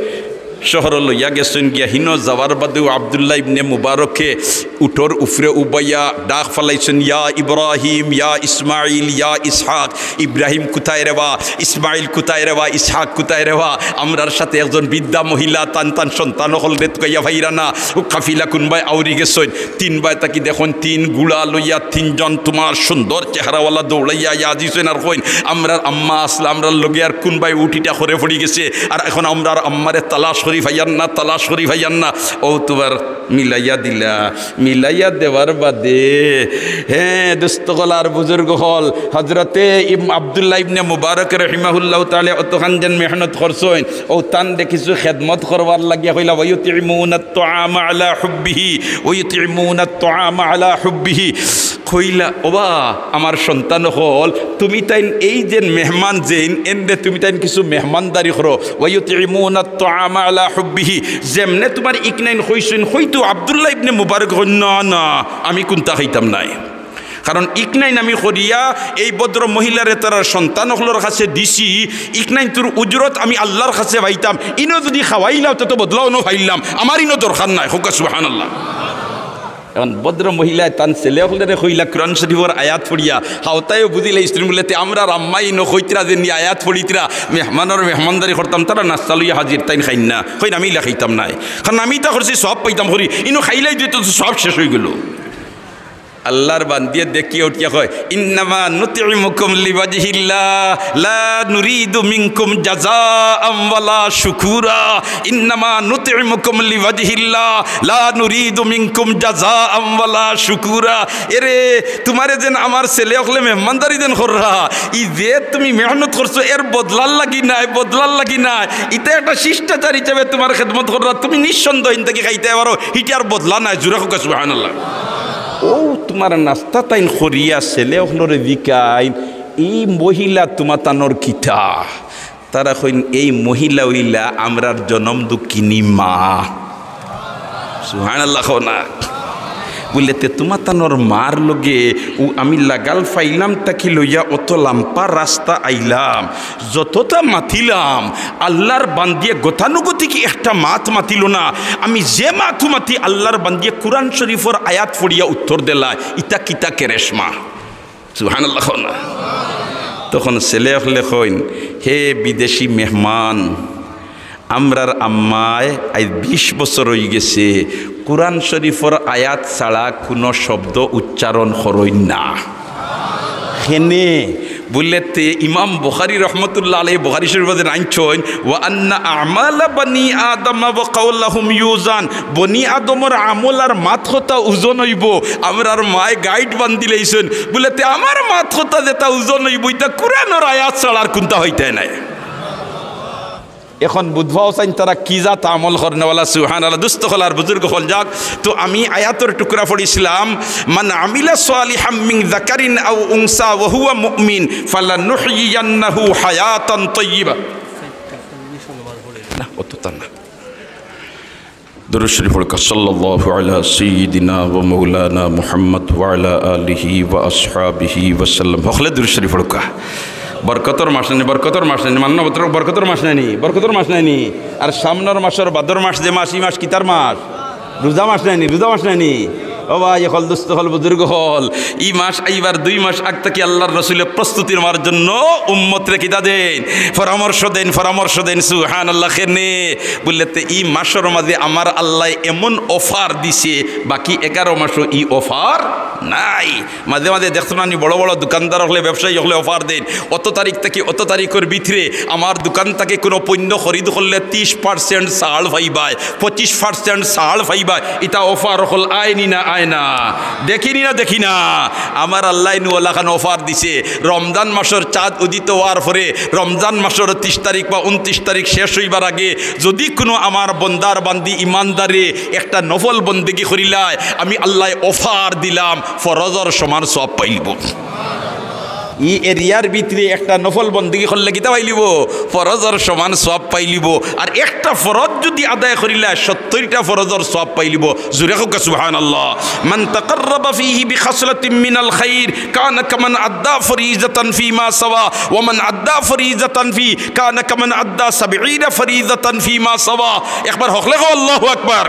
শহরো লইয়া গেছইন, গিয়া হিনো যাওয়ার বাদেউ আব্দুল্লাহ ইবনে মুবারকে উটর উফরে উবাইয়া ডাক ফালাইছইন, "ইয়া ইব্রাহিম, ইয়া ইসমাইল, ইয়া ইসহাক।" ইব্রাহিম কুথায় রেবা? ইসমাইল কুথায় রেবা? ইসহাক কুথায় রেবা? আমরার সাথে একজন বৃদ্ধা মহিলা, তান তান সন্তান অকলরে তুকাইয়া পাইরা না। অউ কাফিলা কুনবায় আউরি গেছইন। তিন বায় থাকি দেখইন, তিন ঘুড়া লইয়া তিনজন তুমার সুন্দর চেহারাওয়ালা দৌড়াইয়া আইয়া হাজির অইছইন আর কইন, "আমরার আম্মা আছলা আমরার লগে, আর কুনবায় উটিটা খরে পড়ি গেছে, আর এখন আমরার আম্মারে তালাশ করি পাইয়ার না, তালাশ করি পাইয়ার না।" অউ তুমার মিলাইয়া দিলা, মিলাইয়া দেওয়ার বাদে, হে দোস্ত অকল আর বুজুর্গ অকল, হযরতে ইম-, আব্দুল্লাহ ইবনে মুবারক রাহিমাহুল্লাহু তাআলা অতখান যেন মেহনত করছইন, অউ তানরে কিছু খেদমত করবার লাগিয়া কইলা, "ওয়া ইউতইমুনাত তাআমা আলা হুব্বিহি, ওয়া ইউতইমুনাত তাআমা আলা হুব্বিহি।" কইলা, "ওবা, আমার সন্তান অকল, তুমি তাইন এই যে মেহমান যেইন, এনরে তুমি তাইন কিছু মেহমানদারি করো।" ওয়া ইউতইমুনাত তাআমা আলা হুব্বিহি। যেমনে তুমার ইকনাইন কইছইন, কইতো আব্দুল্লাহ ইবনে মুবারক কইন, "না, না, আমি কুনতা খাইতাম নায়।" কারণ ইকনাইন আমি করিয়া এই ভদ্র মহিলারে তারার সন্তান অকলর কাছে দিছি, ইকনাইনতর উজরত আমি আল্লাহর কাছে পাইতাম, ইনো যুদি খাওয়াইলাও তে তো বদলা অনো পাইলাম, আমার ইনো দরকার নাই। কউক্কা সুবহানাল্লাহ। এখন ভদ্র মহিলায় তান ছেলে অকলরে কইলা কুরআন শরীফর আয়াত পড়িয়া, হাওতায়ও বুঝিলাইছইন বুলে, "তে আমরার আম্মায় ইনো কইতরা যে নি আয়াত পড়িতরা, মেহমানর মেহমানদারি করতাম, তারা নাস্তা লইয়া হাজির, তাইন খাইন না।" কইন, "আমি ইলা খাইতাম নায়, কারণ আমি ইতা করছি সওয়াব পাইতাম করি, ইনো খাইলাই দিত তো সওয়াব শেষ অইগেলো।" আল্লাহর বান্দিয়ে দেখিয়া উঠিয়া কয়, "ইন্নামা নুতইমুকুম লিওয়াজহিল্লাহ, লা নুরিদু মিনকুম জাযাআম ওয়ালা শুকুরা। ইন্নামা নুতইমুকুম লিওয়াজহিল্লাহ, লা নুরিদু মিনকুম জাযাআম ওয়ালা শুকুরা।" এরে, তুমারে যেন আমার ছেলে অকলে মেহমানদারি যেন কররা, ই যে তুমি মেহনত করছো, এর বদলার লাগি নায়, বদলার লাগি নায়। ইতা একটা শিষ্টাচার হিসাবে তুমার খেদমত কররা, তুমি নিঃসন্দেহে ইন থাকি খাইতায় পারো, হিটার বদলা নায়। জুরে কউক্কা সুবহানাল্লাহ। অউ তুমার নাস্তা তাইন করিয়া ছেলে অকলরে জিকাইন, "ই মহিলা তুমাতানর কিতা?" তারা কইন, "এই মহিলা অইলা আমরার জনম দুঃখিনী মা।" সুবহানাল্লাহ কও না। বুলে, "তে তুমাতানর মার লগে অউ আমি লাগাল পাইলাম থাকি লইয়া অত লাম্বা রাস্তা আইলাম, যততা মাতিলাম, আল্লাহর বান্দিয়ে গতানুগতিক একটা মাত মাতিলো না। আমি যে মাত মাতি আল্লাহর বান্দিয়ে কুরআন শরীফর আয়াত পড়িয়া উত্তর দিলায়, ইতা কিতা কেরেশমা?" সুবহানাল্লাহ কও না। তখন ছেলে অকলে কইন, "হে বিদেশি মেহমান, আমরার আম্মায় আইজ বিশ বছর অইগেছে, কুরআন শরীফর আয়াত ছাড়া কুনু শব্দ উচ্চারণ করইন না।" কেনে? বুলে, তে ইমাম বুখারী রহমতুল্লাহ আলাইহি বুখারী শরীফ মাঝে আনছইন, "ওয়া আন্না আমালা বানি আদম ওয়া কাওলাহুম ইউজান।" বনি আদমর আমল আর মাত-কথা ওজন অইবো। আমরার মায় গাইড বান্দিলাইছইন। বুলে, "তে আমার মাত-কথা যেতা ওজন অইবো, ইতা কুরআনর আয়াত ছাড়া আর কুনতা অইতায় নায়।" এখন বুঝবাও চাইন তারা কি জাত আমল করনেওয়ালা। সুবহানাল্লাহ। দুস্ত অকল আর বুজুর্গ অকল, যাউক, তো আমি আয়াতর টুকরা পড়ছিলাম, "মান আমিলা সালিহাম মিন যাকারিন আও উনসা ওয়া হুয়া মুমিন ফালানুহইয়িয়ান্নাহু হায়াতান তাইয়্যিবা।" না, অততা না। দুরূদ শরীফ পড়ুক্কা, সাল্লাল্লাহু আলা সাইয়্যিদিনা ওয়া মাওলানা মুহাম্মদ ওয়া আলা আলিহি ওয়া আসহাবিহি ওয়া সাল্লাম। হকলে দুরূদ শরীফ পড়ুক্কা। বরকতর মাস নায়নি, বরকতর মাস নায়নি, মাননা বতর বরকতর মাস নায়নি, বরকতর মাস নায়নি। আর সামনর মাসর বাদর মাস যে মাস, ই মাস কিতার মাস? রোজা মাস নায়নি, রোজা মাস নায়নি। ও ভাই অকল, দুস্ত অকল, বুজুর্গ অকল, ই মাস আইবার দুই মাস আগ থাকি আল্লাহর রসুলে প্রস্তুতি নেওয়ার জন্য উম্মতরে কিতা দেইন? পরামর্শ দেইন, পরামর্শ দেইন। সুবহানাল্লাহ। কেনে? বুলে, তে ই মাসর মাঝে আমার আল্লায় এমন অফার দিছে, বাকি এগারো মাসো ই অফার নাই। মাঝে মাঝে দেখছো না নি, বড় বড় দোকানদার অকলে, ব্যবসায়ী অকলে অফার দেইন, "অত তারিখ থাকি অত তারিখর ভিতরে আমার দোকান থাকি কুনু পণ্য খরিদ করলে ত্রিশ পার্সেন্ট ছাড় পাইবায়, পঁচিশ পার্সেন্ট ছাড় পাইবায়।" ইতা অফার অকল আয়নি না আয় না? দেখিনি না দেখি না? আমার আল্লায় নু অলাখান অফার দিছে। রমজান মাসর চাঁদ উদিত অওয়ার পরে, রমজান মাসর ত্রিশ তারিখ বা ঊনত্রিশ তারিখ শেষ অইবার আগে যুদি কুনু আমার বন্দার বান্দি ইমানদারে একটা নফল বন্দেগি করিলায়, আমি আল্লায় অফার দিলাম, ফরজর সমান সওয়াব পাইলিবো। ই এরিয়ার ভিতরে একটা নফল বন্দেগি করলে কিতা পাইলিবো? ফরজর সমান সওয়াব পাইলিবো। আর একটা ফরজ যুদি আদায় করিলায়, সত্তইরটা ফরজর সওয়াব পাইলিবো। জুরে কউক্কা সুবহানাল্লাহ। মান তাকাররাবা ফিহি বিখাসলাতিন মিনাল খাইর কানা কামান আদ্দা ফরিজাতান ফিমা সাওয়া, ওয়া মান আদ্দা ফরিজাতান ফি কানা কামান আদ্দা সাবঈনা ফরিজাতান ফিমা সাওয়া। একবার হকলে কও, আল্লাহু আকবার।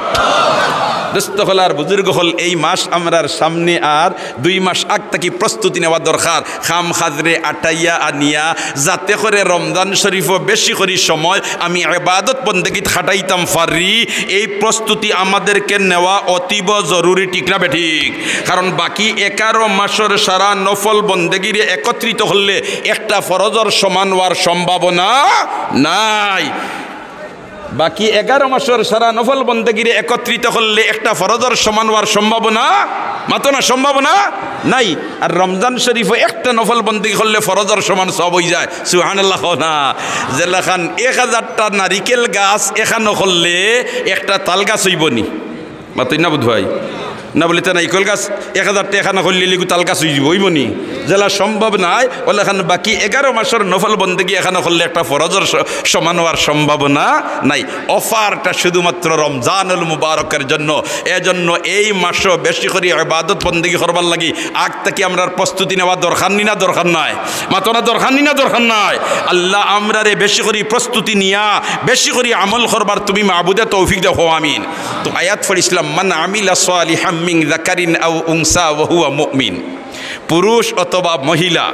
দুস্ত অকল আর বুজুর্গ অকল, এই মাস আমরার সামনে আর দুই মাস আগ থাকি প্রস্তুতি নেওয়া দরকার। কাম কাজরে আটাইয়া আনিয়া যাতে করে রমজান শরীফো বেশি করি সময় আমি ইবাদত বন্দেগিত খাটাইতাম পারি, এই প্রস্তুতি আমাদেরকে নেওয়া অতীব জরুরি, ঠিক না বেঠিক? কারণ বাকি এগারো মাসর সারা নফল বন্দেগিরে একত্রিত করলে একটা ফরজর সমান অওয়ার সম্ভাবনা নাই। বাকি এগারো মাসর সারা নফল বন্দেগিরে একত্রিত করলে একটা ফরজর সমান অওয়ার সম্ভাবনা, মাতো না, সম্ভাবনা নাই। আর রমজান শরীফো একটা নফল বন্দেগি করলে ফরজর সমান সওয়াব অইযায়। সুবহানাল্লাহ কও না। যেলাখান এক হাজারটা নারিকেল গাছ একখানো করলে একটা তাল গাছ অইবো নি? মাতইন না বুধ ভাই? না বুলে তে নারিকেল গাছ এক হাজারটা একখানো করলে লিগু তাল গাছ অইযিবো, অইবো নি? যেলা সম্ভব নায়, অলাখান বাকি এগারো মাসর নফল বন্দেগি একখানো করলে একটা ফরজর স-, সমান অওয়ার সম্ভাবনা নাই। অফারটা শুধুমাত্র রমজানুল মুবারকর জন্য। এজন্য এই মাসো বেশি করি ইবাদত বন্দেগি করবার লাগি আগ থাকি আমরার প্রস্তুতি নেওয়া দরকার নি না দরকার নায়? মাতো না, দরকার নি না দরকার নায়? আল্লাহ আমরারে বেশি করি প্রস্তুতি নিয়া বেশি করি আমল করবার তুমি মাবুদে তৌফিক দেও, আমিন। তো আয়াত পড়ছিলাম, "মান আমিলা সালিহাম মিন যাকারিন আও উনসা ওয়া হুয়া মুমিন।" পুরুষ অথবা মহিলা,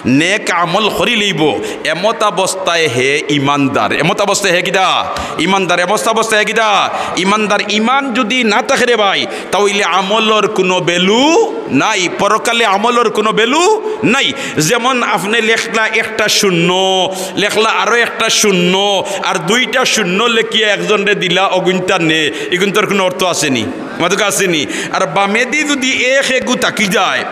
নেক আমল করিলিবো, এমত অবস্থায় হে ইমানদার। এমত অবস্থায় হে কিতা? ইমানদার। এমত অবস্থায় হে কিতা? ইমানদার। ইমান যুদি না থাকে রে ভাই, তা অইলে আমলর কুনু value নাই, পরকালে আমলর কুনু value নাই। যেমন আপনে লেখলা একটা শূন্য, লেখলা আরো একটা শূন্য, আর দুইটা শূন্য লেখিয়া একজনরে দিলা, অগুইনতা নে, ইগুইনতর কুনু অর্থ আছে নি? মাতুক্কা আছে নি? আর বামেদি যুদি এক এগু থাকি যায়,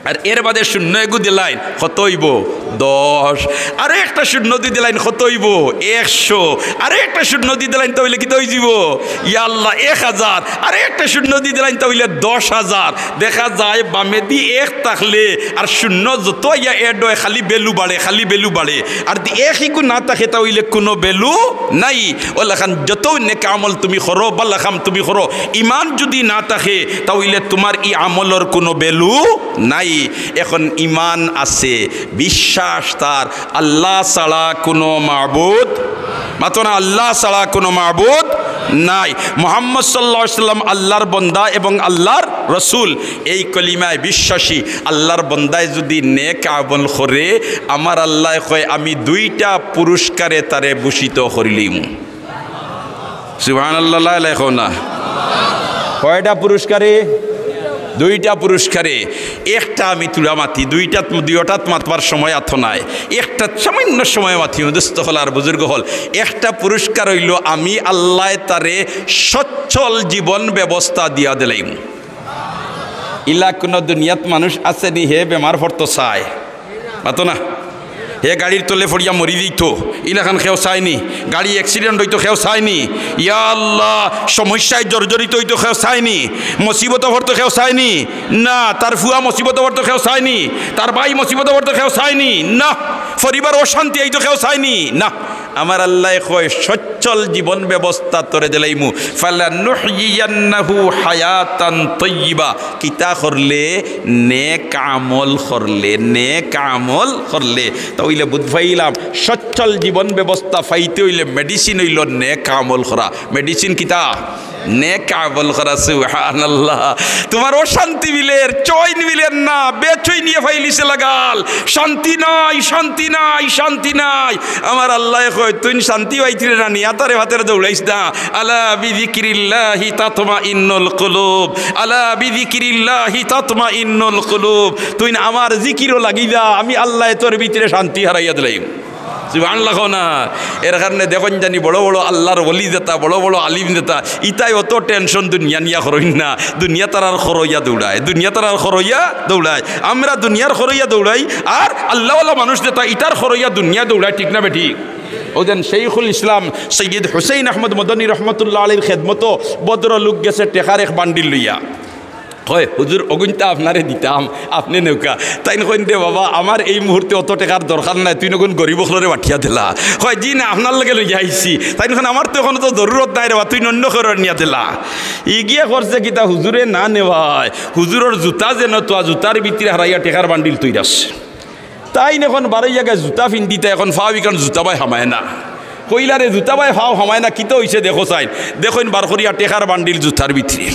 আর এর বাদে শূন্য এগু দিলাইন, কত অইবো? দশ। আরো একটা শূন্য দি দিলাইন, কত অইবো? একশো। আরো একটা শূন্য দি দিলাইন, তা অইলে কিতা অইযিবো? ইয়া আল্লাহ, এক হাজার। আরো একটা শূন্য দি দিলাইন, তা অইলে দশ হাজার। দেখা যায় বামেদি এক থাকলে আর শূন্য যত আইয়া add অয়, খালি value বাড়ে, খালি value বাড়ে। আর দি এক ইগু না থাকে, তা অইলে কুনু value নাই। অলাখান যত নেক আমল তুমি করো, ভালা কাম তুমি করো, ইমান যুদি না থাকে, তা অইলে তুমার ই আমলর কুনু value নাই। এখন ইমান আছে, বিশ্বাস তার, আল্লাহ ছাড়া কুনু মাবুদ, মাতো না, আল্লাহ ছাড়া কুনু মাবুদ নাই। মুহাম্মদ সাল্লাল্লাহু আলাইহি ওয়াসাল্লাম আল্লাহর বন্দা এবং আল্লাহর রসুল, এই কলিমায় বিশ্বাসী। আল্লাহর বন্দায় যুদি নেক আমল করে, আমার আল্লায় কয়, আমি দুইটা পুরস্কারে তারে ভূষিত করিলিমু। সুবহানাল্লাহ, লা ইলাহা ইল্লাল্লাহ। কয়টা পুরস্কারে? দুইটা পুরস্কারে। একটা আমি তুলা মাতি, দুইটাত, দুইটাত মাতবার সময় আতো নাই। একটা সামান্য সময় মাতি, দোস্ত অকল আর বুজুর্গ অকল। একটা পুরস্কার অইলো, আমি আল্লায় তারে সচ্ছল জীবন ব্যবস্থা দিয়া দিলাইমু। ইলা কুনু দুনিয়াত মানুষ আছে নি, হে বেমার পড়তো চায়? মাতো না। হে গাড়ির তলে পড়িয়া মরি যাইতো, ইলাখান কেউ চায় নি? গাড়ি accident অইতো, কেউ চায় নি? ইয়া আল্লাহ, সমস্যায় জর্জরিত অইতো, কেউ চায় নি? মুসিবতো পড়তো, কেউ চায় নি? না। তার ফুয়া মুসিবতো পড়তো, কেউ চায় নি? তার ভাই মুসিবতো পড়তো, কেউ চায় নি? না। পরিবার অশান্তি আইতো, কেউ চায় নি? না। আমার আল্লায় কয়, সচ্ছল জীবন ব্যবস্থা তোরে দিলাইমু। ফালানুহইয়ান্নাহু হায়াতান তাইয়্যিবা। কিতা করলে? নেক আমল করলে, নেক আমল করলে। তা অইলে বুঝ পাইলাম, সচ্ছল জীবন ব্যবস্থা পাইতে অইলে medicine অইলো নেক আমল করা। Medicine কিতা? নেক আমল করা। সুবহানাল্লাহ। তুমার অশান্তি মিলের, চইন মিলের না, বেচইনিয়ে ফাইলিছে লাগাল। শান্তি নাই, শান্তি নাই, শান্তি নাই। আমার আল্লায় কয়, তুইন শান্তি পাইতরে না নি, আতারে ফাতারে দৌড়াইস না। আলা বিযিকরিল্লাহি তাতমাইন্নুল কুলুব, আলা বিযিকরিল্লাহি তাতমাইন্নুল কুলুব। তুইন আমার জিকিরো লাগি যা, আমি আল্লায় তোর ভিতরে শান্তি হারাইয়া দিলাইমু। সুবহানাল্লাহ কও না। এর কারণে দেখইন জানি বড় বড় আল্লাহর ওলি যেতা, বড় বড় আলিম যেতা, ইতায় অত tension দুনিয়া নিয়া করইন না। দুনিয়া তারার খরইয়া দৌড়ায়, দুনিয়া তারার খরইয়া দৌড়ায়। আমরা দুনিয়ার খরইয়া দৌড়াই, আর আল্লাহওয়ালা মানুষ যেতা, ইতার খরইয়া দুনিয়া দৌড়ায়, ঠিক না বেঠিক? অউ যেন শেখুল ইসলাম সৈয়দ হুসেইন আহমদ মদনী রহমতুল্লাহ আলাইহির খেদমতো ভদ্র লোক গেছে টেকার এক বান্ডিল লইয়া। কয়, "হুজুর, অগুইনতা আপনারে দিতাম, আপনে নেউক্কা।" তাইন কইন, "রে বাবা, আমার এই মুহূর্তে অত টেকার দরকার নাই, তুইন অগুইন গরিব অকলরে বাটিয়া দিলা।" কয়, "জি না, আপনার লগে লইয়া আইছি।" তাইন কইন, "আমার তো অখন তো জরুরত নাই রে বা, তুইন অইন্য কেউরর নিয়া দিলা।" ইগিয়ে করছে কিতা, হুজুরে না নেওয়ায়, হুজুরর জুতা যেন থুয়া, জুতার ভিতরে হারাইয়া টেকার বান্ডিল থুইরাছে। তাইন অখন বারইয়া গিয়া জুতা ফিন্দিতা, অখন ফাও ইখান জুতা বায় হামায় না। কইলা, "রে জুতা বায় ফাও হামায় না, কিতা অইছে দেখো চাইন।" দেখইন বার করিয়া টেকার বান্ডিল জুতার ভিতরে।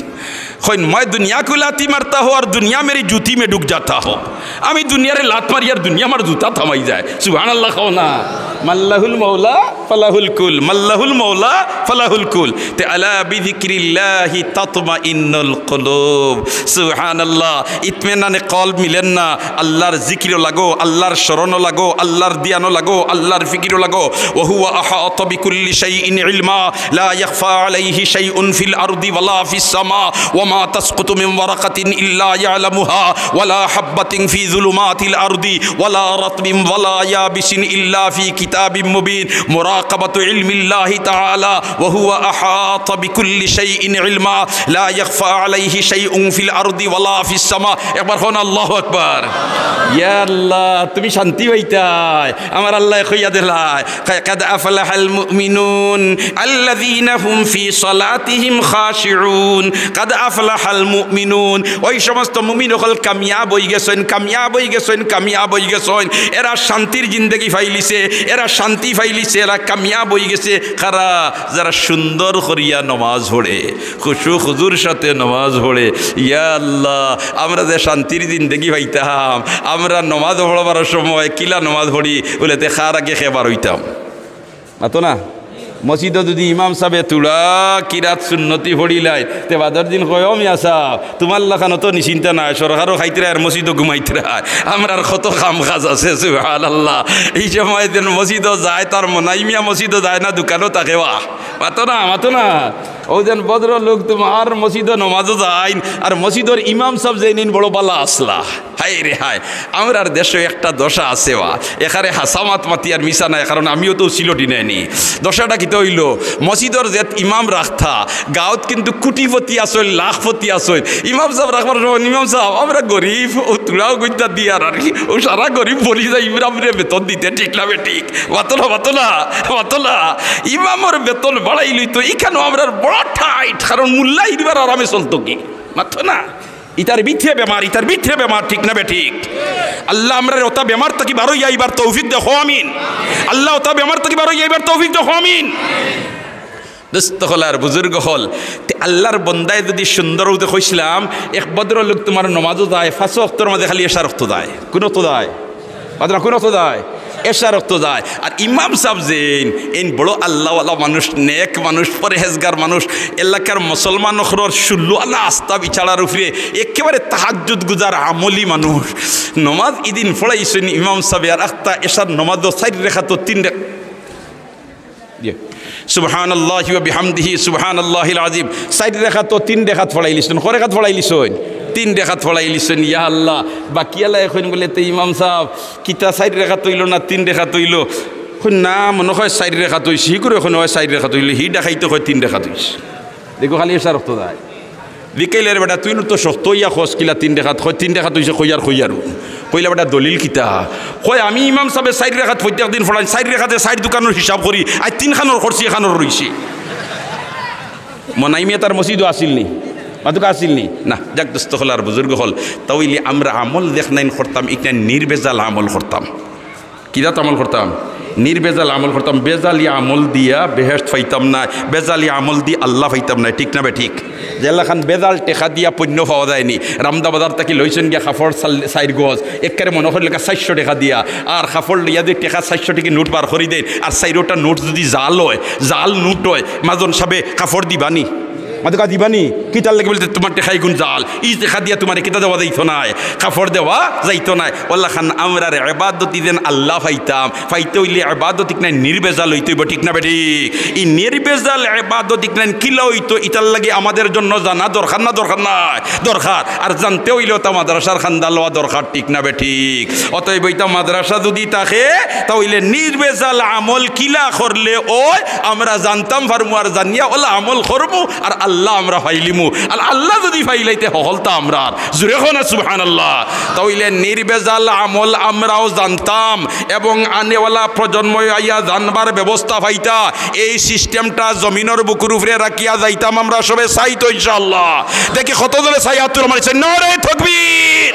কইন, "میں دنیا کو لاتی مارتا ہوں اور دنیا میری جوتی میں ڈک جاتا ہو۔" আমি দুনিয়ারে লাত মারি আর দুনিয়া আমার জুতাত হামাই যায়। সুবহানাল্লাহ কও না। মাল্লাহুল মাওলা ফালাহুল কুল, মাল্লাহুল মাওলা ফালাহুল কুল। তে আলা বিযিকরিল্লাহি তাতমাইন্নুল কুলুব। সুবহানাল্লাহ। ইতমিনানে কলব মিলের না। আল্লাহর জিকিরো লাগো, আল্লাহর স্মরণো লাগো, আল্লাহর ধ্যানো লাগো, আল্লাহর ফিকিরো লাগো। ওয়া হুয়া আহাতা বিকুল্লি শাইইন ইলমা, লা ইয়াখফা আলাইহি শাইউন ফিল আরদি ওয়ালা ফিস সামা, ওয়া মা তাসকুতু মিন ওয়ারাকাতিন ইল্লা ইয়ালামুহা, ওয়ালা হাব্বাতিন ফি যুলুমাতিল আরদি, ওয়ালা রাতবিন ওয়ালা ইয়াবিসিন ইল্লা ফি কিতাবিম মুবিন। মুরাকাবাতু ইলমিল্লাহি তাআলা, ওয়া হুয়া আহাতা বিকুল্লি শাইইন ইলমা, লা ইয়াখফা আলাইহি শাইউন ফিল আরদি ওয়ালা ফিস সামা। একবার কও না, আল্লাহু আকবার। ইয়া আল্লাহ, তুমি শান্তি পাইতায়। আমার আল্লায় কইয়া দিলায়, "কাদ আফলাহাল মুমিনুন আল্লাযীনা হুম ফি সালাতিহিম খাশিউন।" কাদ আফলাহাল মুমিনুন, ওই সমস্ত মুমিন অকল কামিয়াব অইগেছইন, কামিয়াব অইগেছইন, কামিয়াব অইগেছইন। এরা শান্তির জিন্দেগি পাইলিছে, এরা শান্তি পাইলিছে, এরা কামিয়াব অইগেছে। কারা? যারা সুন্দর করিয়া নমাজ পড়ে, খুশু খুজুর সাথে নমাজ পড়ে। ইয়া আল্লাহ, আমরা যে শান্তির জিন্দেগি পাইতাম, আমরা নমাজ পড়বার সময় কিলা নমাজ পড়ি, অইলে তে কার আগে কে বার অইতাম? মাতো না? মসজিদো যুদি ইমাম সাবে থুড়া কিরাত সুন্নতি পড়িলাইন, তে বাদর দিন কয়, "ও মিয়া সাব, তুমার লাখান অত নিশ্চিন্তা নায়, সরকারও খাইতরায় আর মসজিদও ঘুমাইতরায়, আমরার কত কাম কাজ আছে।" সুবহানাল্লাহ। ই সময় যেন মসজিদো যায়, তার মনাই মিয়া মসজিদো যায় না, দোকানো থাকে। ওয়া মাতো না, মাতো না। অউ যেন ভদ্রলোক তুমার মসজিদো নমাজো যাইন, আর মসজিদর ইমাম সাব যেইন বড় বালা আছলা। হায় রে হায়, আমরার দেশো একটা দশা আছে বা, এখানে হাছা মাত মাতিয়ার মিছা নায়, কারণ আমিও তো সিলটি নায়নি। দশাটা কিতা অইলো, মসজিদর যে ইমাম রাখতা, গাঁওত কিন্তু কোটিপতি আছইন, লাখপতি আছইন। ইমাম সাব রাখবার সময়, "ইমাম সাব, আমরা গরিব, অউ থুড়াউ গুইন্তা দিয়ার আর কি, অউ সারা গরিব পড়ি যাই, ইমামরে বেতন দিতে, ঠিক না বেঠিক?" মাতো না, মাতো না, মাতো না। ইমামর বেতন বাড়াইলিতো, ইখানো আমরার বড় টাইট, কারণ মুল্লা ইরবার আরামে চলতো কি? মাতো না। ইতার ভিতরে বেমার, ইতার ভিতরে বেমার, ঠিক না বেঠিক? আল্লাহ আমরারে অতা বেমার থাকি বারইয়া আইবার তৌফিক দেও, আমিন। আল্লাহ অতা বেমার থাকি বারইয়া আইবার তৌফিক দেও, আমিন। দোস্ত অকল আর বুজুর্গ অকল, তে আল্লাহর বন্দায় যুদি সুন্দর অইতে কইছলাম, এক ভদ্রলোক তুমার নমাজো যায়, পাঁচ ওয়াক্তর মাঝে খালি এশার ওয়াক্ত যায়। কুন ওয়াক্ত যায়? মাতো না, কুন ওয়াক্ত যায়? এশার ওয়াক্ত যায়। আর ইমাম সাব যেইন, এইন বড় আল্লাহওয়ালা মানুষ, নেক মানুষ, পরহেজগার মানুষ, এলাকার মুসলমান অকলর ষোলো আনা আস্তা বিচারার উপরে একেবারে তাহাজ্জুদ গুজার আমলি মানুষ। নমাজ ইদিন পড়াইছইন ইমাম সাবে, আর আখতা এশার নমাজো চাইর রেখাতো তিন রে-, ইয়ে, সুবহানাল্লাহি ওয়া বিহামদিহি, সুবহানাল্লাহিল আযীম। চাইর রেখাতো তিন রেখাত পড়াইলিছইন। কয় রেখাত পড়াইলিছইন? তিন রেখাত পড়াইলিছইন। ইয়া আল্লাহ, বাকিআলায় কইন বুলে, "তে ইমাম সাব, কিতা চাইর রেখাত অইলো না তিন রেখাত অইলো?" কইন, "না, মনো কয় চাইর রেখাত অইছে।" হি করে কইন, "অয় চাইর রেখাত অইলো।" হি ডাকাইতে কয় তিন রেখাত অইছে। দেখো, খালি এশার ওয়াক্ত যায়। জিকাইলে, "রে বেটা, তুই তো শক্ত অইয়া কস কিলা তিন রেখাত?" কয়, "তিন রেখাত অইছে, কইয়ার, কইয়ার।" কইলা, "বেটা, দলিল কিতা?" কয়, "আমি ইমাম সাবে চাইর রেখাত প্রত্যেক দিন পড়াইন, চাইর রেখাতে চাইর দোকানর হিসাব করি, আইজ তিনখানর করছি, এখানর রইছে।" মনাই মিয়া তার মসজিদো আছিল নি? মাতুকা আছিল নি? না। যাক, দোস্ত অকল আর বুজুর্গ অকল, তা অইলে আমরা আমল দেখনাইন করতাম, ইকনাইন নির্ভেজাল আমল করতাম। কিজাত আমল করতাম? নির্ভেজাল আমল করতাম। ভেজালি আমল দিয়া বেহেশত পাইতাম নায়, ভেজালি আমল দি আল্লাহ পাইতাম নায়, ঠিক না বেঠিক? যেলাখান ভেজাল টেকা দিয়া পণ্য পাওয়া যায়নি, রামদা বাজার থাকি লইছইন গিয়া কাপড় চাল-, চাইর গজ, একবারে মনো করিলাইলা চাইরশো টেকা দিয়া, আর কাপড় লইয়া দি টেকা চাইরশো টেকা নোট বার করি দেইন, আর চাইরোটা নোট যুদি জাল অয়, জাল নোট অয়, মাজন সাবে কাপড় দিবানি? মাতুকা দিবানি? কিতার লাগি বুলে, "তুমার টেকা ইগুন জাল, ই টেকা দিয়া তুমারে কিতা দেওয়া যাইতো নায়, কাপড় দেওয়া যাইতো নায়।" অলাখান আমরার এবাদত ইদিন আল্লাহ পাইতাম, পাইতে অইলে এবাদত ইকনাইন নির্ভেজাল অইতে অইবো, ঠিক না বেঠিক? ই নির্ভেজাল এবাদত ইকনাইন কিলা অইতো, ইতার লাগি আমাদের জন্য জানা দরকার না দরকার নায়? দরকার। আর জানতে অইলে অতা মাদ্রাসার কান্দা লওয়া দরকার, ঠিক না বেঠিক? অতএব ইতা মাদ্রাসা যুদি থাকে, তা অইলে নির্ভেজাল আমল কিলা করলে অয়, আমরা জানতাম পারমু, আর জানিয়া অলা আমল করমু, আর আল্লাহ আমরা পাইলিমু। আর আল্লাহ যুদি পাইলাই তে হকলতা আমরার। জুরে কও না সুবহানাল্লাহ। তা অইলে নির্ভেজাল আমল আমরাও জানতাম এবং আনেওয়ালা প্রজন্ময় আইয়া জানবার ব্যবস্থা পাইতা। এই সিস্টেমটা জমিনর বুকুর উপরে রাখিয়া যাইতাম আমরা সবে, চাই তো ইনশাআল্লাহ। দেখি কতজনে চাই, আত তুলা মারি চাই। নারায়ে তাকবীর।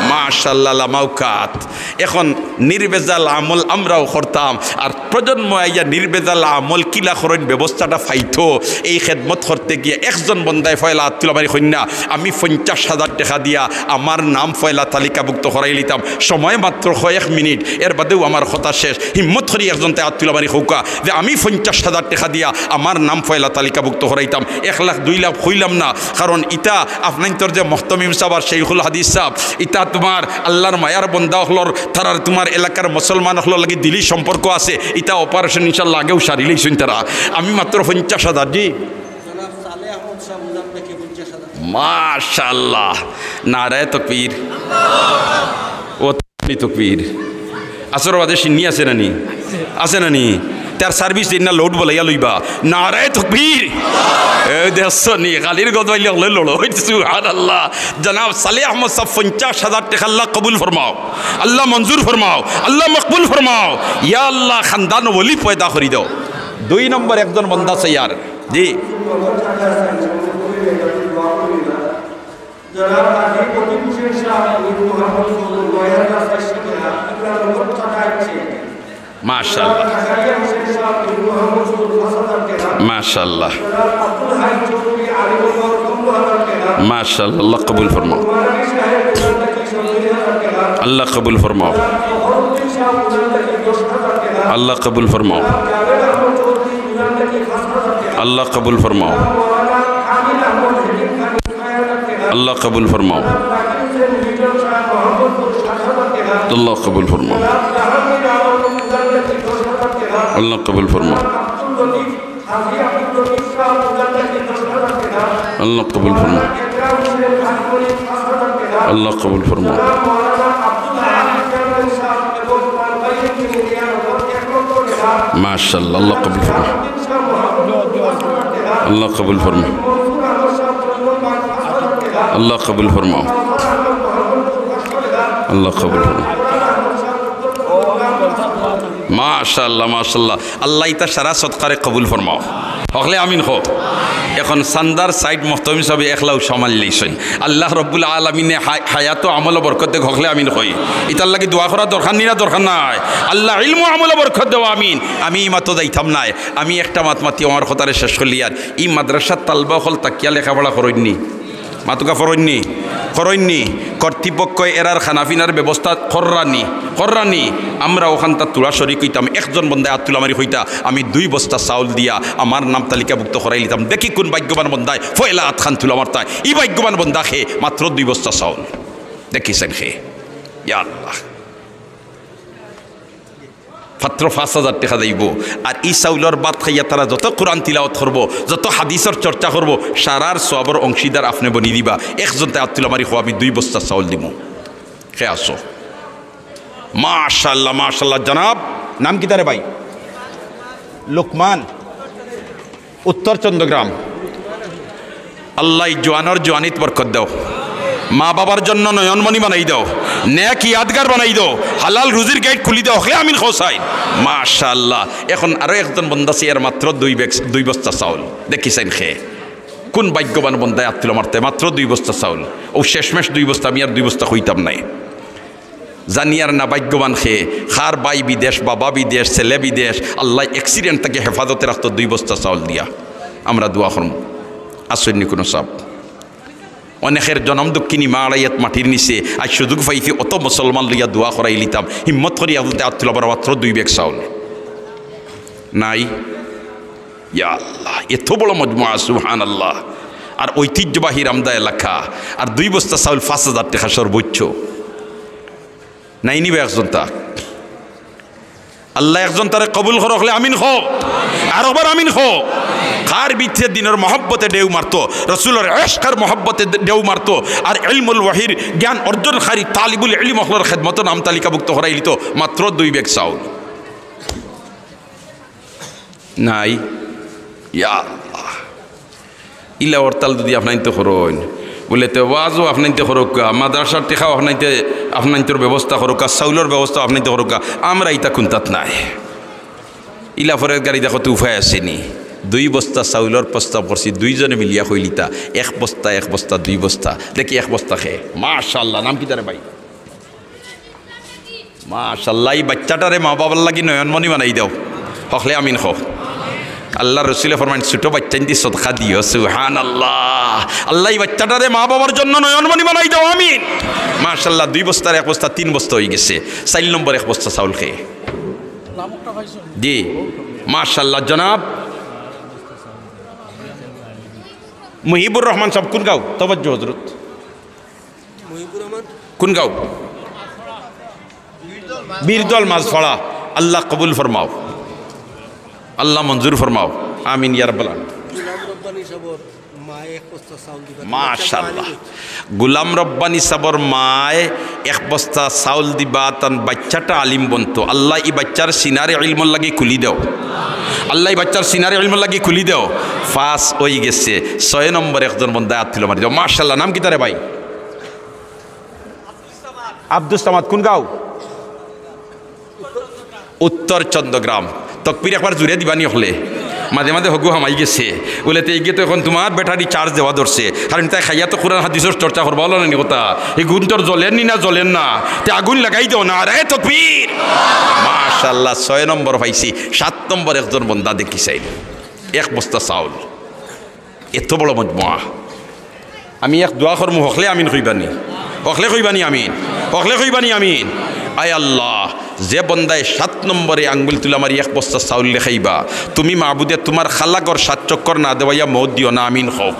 মাশাআল্লাহ, লামাউকাত। এখন নির্ভেজাল আমল আমরাও করতাম, আর প্রজন্ম আইয়া নির্ভেজাল আমল কিলা করইন ব্যবস্থাটা পাইতো। এই খেদমত করতে গিয়া একজন বন্দায় পয়লা আত তুলা মারি কইন না, "আমি পঞ্চাশ হাজার টেকা দিয়া আমার নাম পয়লা তালিকাভুক্ত করাইলিতাম।" সময় মাত্র কয়েক মিনিট, এর বাদেউ আমার কথা শেষ। হিম্মত করি একজনতায় আত তুলা মারি কউক্কা যে, "আমি পঞ্চাশ হাজার টেকা দিয়া আমার নাম পয়লা তালিকাভুক্ত করাইতাম।" এক লাখ, দুই লাখ কইলাম না, কারণ ইতা আপনাইনতর যে মুহতামিম সাব আর শেখুল হাদিস সাব, ইতা তুমার আল্লাহর মায়ার বন্দা অকলর, তারার তুমার এলাকার মুসলমান অকলর লাগি দিলি সম্পর্ক আছে। ইতা operation ইনশাআল্লাহ আগেউ সারিলাইছইন তারা। আমি মাত্র পঞ্চাশ হাজার, জি। জনাব সালেহ আহমদ সাব উনার নাকি পঞ্চাশ হাজার। মাশাআল্লাহ, নারায়ে তাকবীর। ও তাকবীর। আসর বাদে শিন্নি আছে না নি? আছে না নি? তার service দিন না, load বলাইয়া লইবা। নারায়ে তাকবীর। এ দেখছো নি, খালির গদ বাইলে হকলে লড়ো। সুবহানাল্লাহ। জনাব সালেহ আহমদ সাব পঞ্চাশ হাজার টেকা আল্লাহ কবুল ফরমাও, আল্লাহ মঞ্জুর ফরমাও, আল্লাহ মকবুল ফরমাও। ইয়া আল্লাহ, খান্দান ওলি পয়দা করি দেও। দুই নম্বর একজন বন্দা চাইয়ার। জি। জনাব কাজী প্রদীপ হোসেন সাহেব, নূর মোহাম্মদপুর, নয় হাজার চারশো টাকা, ইকরাম মোহাম্মদ চাচা আসছে। মাশাআল্লাহ। জনাব জাকারিয়া হোসেন সাহেব, নূর মোহাম্মদপুর, পাঁচ হাজার টাকা। মাশাআল্লাহ। জনাব আব্দুল হাই চৌধুরী, আলিমনগর, পনেরো হাজার টাকা। মাশাআল্লাহ, আল্লাহ কবুল ফরমাও। নোমানী সাহেব, উনান থাকি, সত্তর হাজার টাকা। আল্লাহ কবুল ফরমাও। জনাব ফখরুদ্দিন সাহেব, উনান থাকি, দশ হাজার টাকা। আল্লাহ কবুল ফরমাও। জনাব জাভেদ আহমদ চৌধুরী, উনান থাকি, পাঁচ হাজার টাকা। আল্লাহ কবুল ফরমাও। জনাব মাওলানা কামিল আহমদ হেকিম খান, ছয় হাজার টাকা। আল্লাহ কবুল ফরমাও। জনাব জাকির হোসেন লিটন সাহেব, মোহাম্মদপুর, সাত হাজার টাকা। আল্লাহ কবুল ফরমাও। জনাব জাহাঙ্গীর আলম, উনান থাকি, দশ হাজার টাকা। আল্লাহ কবুল ফরমাও। জনাব আব্দুল লতিফ আল্লাহ কবুল ফরমাও। আল্লাহ কবুল ফরমাও। মাশাআল্লাহ, আল্লাহ কবুল ফরমাও। আল্লাহ কবুল ফরমাও। আল্লাহ কবুল ফরমাও। আল্লাহ কবুল ফরমাও। মাশাআল্লাহ, মাশাআল্লাহ। আল্লাহ ইতা সারা সদকারে কবুল ফরমাও। হকলে আমিন কও। এখন চান্দার সাইড মুহতমিম সাবে একলাউ সামাল লইছইন। আল্লাহ রব্বুল আলামিনে হায়-, হায়াত ও আমল বরকত দেখ, হকলে আমিন কই। ইতার লাগি দোয়া করা দরকার নি না দরকার নাই? আল্লাহ ইলম ও আমল বরকত দেও, আমিন। আমি ই মাতো যাইতাম নায়, আমি একটা মাত মাতি আমার কথারে শেষ করলিয়ার। ই মাদ্রাসার তালবা অকল থাকিয়া লেখাপড়া করইন নি? মাতুক্কা করইন নি? করইন নি? কর্তৃপক্ষ এরার খানাপিনার ব্যবস্থা কররা নি? কররা নি? আমরা অখানতা থুড়া শরিক অইতাম। একজন বন্দায় আত তুলা মারি কইতা, "আমি দুই বস্তা চাউল দিয়া আমার নাম তালিকাভুক্ত করাইলিতাম।" দেখি কুন ভাগ্যবান বন্দায় পয়লা আতখান তুলা মারতায়। ই ভাগ্যবান বন্দা কে, মাত্র দুই বস্তা চাউল। দেখিছইন কে? ইয়া আল্লাহ। মাত্র পাঁচ হাজার টেকা যাইবো। আর ই চাউলর ভাত খাইয়া তারা যত কোরআন তিলাওয়াত করবো, যত হাদিসর চর্চা করবো, সারার সওয়াবর অংশীদার আপনে বনি দিবা। একজনতায় আত তুলা মারি কও, "আমি দুই বস্তা চাউল দিমু।" কে আছো? মাশাআল্লাহ, মাশাআল্লাহ। জনাব, নাম কিতা রে ভাই? লোকমান। উত্তর চন্দ্রগ্রাম। আল্লাহ ই জোয়ানর জোয়ানিত বরকত দেও, মা বাবার জন্য নয়নমণি বানাই দেও, নেক ইয়াদগার বানাই দেও, হালাল রুজির গেইট খুলি দেও। হকলে আমিন কও চাইন। মাশাআল্লাহ। এখন আরো একজন বন্দা আছে, এর মাত্র দুই ব্যাগ, দুই বস্তা চাউল। দেখিছইন কে? কুন ভাগ্যবান বন্দায় আত তুলা মারতায়? মাত্র দুই বস্তা চাউল। অউ শেষমেশ দুই বস্তা, আমি আর দুই বস্তা কইতাম নায়। জানিয়ার না ভাগ্যবান কে, কার ভাই বিদেশ, বাবা বিদেশ, ছেলে বিদেশ, আল্লায় accident থাকি হেফাজতে রাখতো দুই বস্তা চাউল দিয়া। আমরা দোয়া করমু। আছইন নি কুনু সাব? অনেকের জনম দুঃখিনী মা আড়াইয়াত মাটির নিচে, আইজ সুযোগ পাইছি অত মুসলমান লইয়া দোয়া করাইলিতাম। হিম্মত করি আগুতে আত তুলা মারো, মাত্র দুই ব্যাগ চাউল। নাই? ইয়া আল্লাহ, এত বড় মজমুয়া, সুবহানাল্লাহ। আর ঐতিহ্যবাহী রামদা এলাকা, আর দুই বস্তা চাউল পাঁচ হাজার টেকা সর্বোচ্চ। নাই নিবা একজনতা? আল্লাহ একজনতারে কবুল করো, হকলে আমিন কও। আরোকবার আমিন কও। কার ভিতরে দিনর মহব্বতে ঢেউ মারতো, রসুলর ইশকর মহব্বতে ঢেউ মারতো, আর ইলমুল ওয়াহির জ্ঞান অর্জনকারী তালিবুল ইলম অকলর খেদমতো নাম তালিকাভুক্ত করাইলিতো, মাত্র দুই ব্যাগ চাউল। নাই? ইয়া আল্লাহ। ইলা হরতাল যুদি আপনাইনতে করইন, বুলে তে ওয়াজও আপনাইনতে করউক্কা, মাদ্রাসার টেকাও আপনাইনতে, আপনাইনতর ব্যবস্থা করউক্কা, চাউলর ব্যবস্থা আপনাইনতে করউক্কা, আমরা ইতা কুন্তাত নাই। ইলা পরের গাড়ি দেখো তো উপায় আছে নি? দুই বস্তা চাউলর প্রস্তাব করছি, দুইজনে মিলিয়া কইলিতা, এক বস্তা, এক বস্তা, দুই বস্তা। দেখি এক বস্তা কে। মাশাআল্লাহ, নাম কিতা রে ভাই? মাশাআল্লাহ, ই বাইচ্চাটারে মা বাবার লাগি নয়নমণি বানাই দেও। হকলে আমিন কও। আল্লার রসুলে ফরমাইন, "ছোট বাইচ্চাইন্দি সদকা দিও।" সুবহানাল্লাহ। আল্লাহ, ই বাইচ্চাটারে মা বাবার জন্য নয়নমণি বানাই দেও, আমিন। মাশাআল্লাহ, দুই বস্তার এক বস্তা, তিন বস্তা অইগেছে। চাইর নম্বর এক বস্তা চাউল কে। জি, মাশাআল্লাহ। জনাব মুহিবুর রহমান সাব, কুন গাঁও? তবজ্জো হজরত। কুন গাঁও? বীরদল মাঝফাড়া। আল্লাহ কবুল ফরমাও, আল্লাহ মঞ্জুর ফরমাও, আমিন ইয়া রাব্বাল আলামিন। গোলাম রব্বানী সাবর মায়ে এক বস্তা চাউল দিবা। মাশাআল্লাহ। গোলাম রব্বানী সাবর মায়ে এক বস্তা চাউল দিবা, তান বাইচ্চাটা আলিম বনতো। আল্লাহ ই বাইচ্চার সিনারে ইলমর লাগি খুলি দেও। আল্লাহ ই বাইচ্চার সিনারে ইলমর লাগি খুলি দেও। পাঁচ অইগেছে। ছয় নম্বর একজন বন্দায় আত তুলা মারি দেও। মাশাআল্লাহ। নাম কিতা রে ভাই? আব্দুস সামাদ। কুন গাঁও? উত্তর চন্দ্রগ্রাম। তকবির একবার জুরে দিবা নি হকলে। মাঝে মাঝে হগু হামাই গেছে। বুলে, "তে ইগে তো এখন তুমার ব্যাটারি চার্জ দেওয়া ধরছে।" কারণ তাই খাইয়া তো কোরআন হাদিসর চর্চা করবা, অলা নানি কথা? ই গুণ তোর জ্বলের নি না জ্বলের না? তে আগুন লাগাই দেও না। আরে তকবীর! মাশাআল্লাহ, ছয় নম্বর পাইছি। সাত নম্বর একজন বন্দা দেখিছইন, এক বস্তা চাউল। এত বড় মজমুয়া। আমি এক দোয়া করমু, হকলে আমিন কইবানি, হকলে কইবানি আমিন, হকলে কইবানি আমিন। আয় আল্লাহ, যে বন্দায় সাত নম্বরে আঙ্গুল তুলা মারি এক বস্তা চাউল লেখাইবা, তুমি মাবুদে তুমার খালাগর সাত চক্কর না দেওয়াইয়া মউত দিও না, আমিন কও।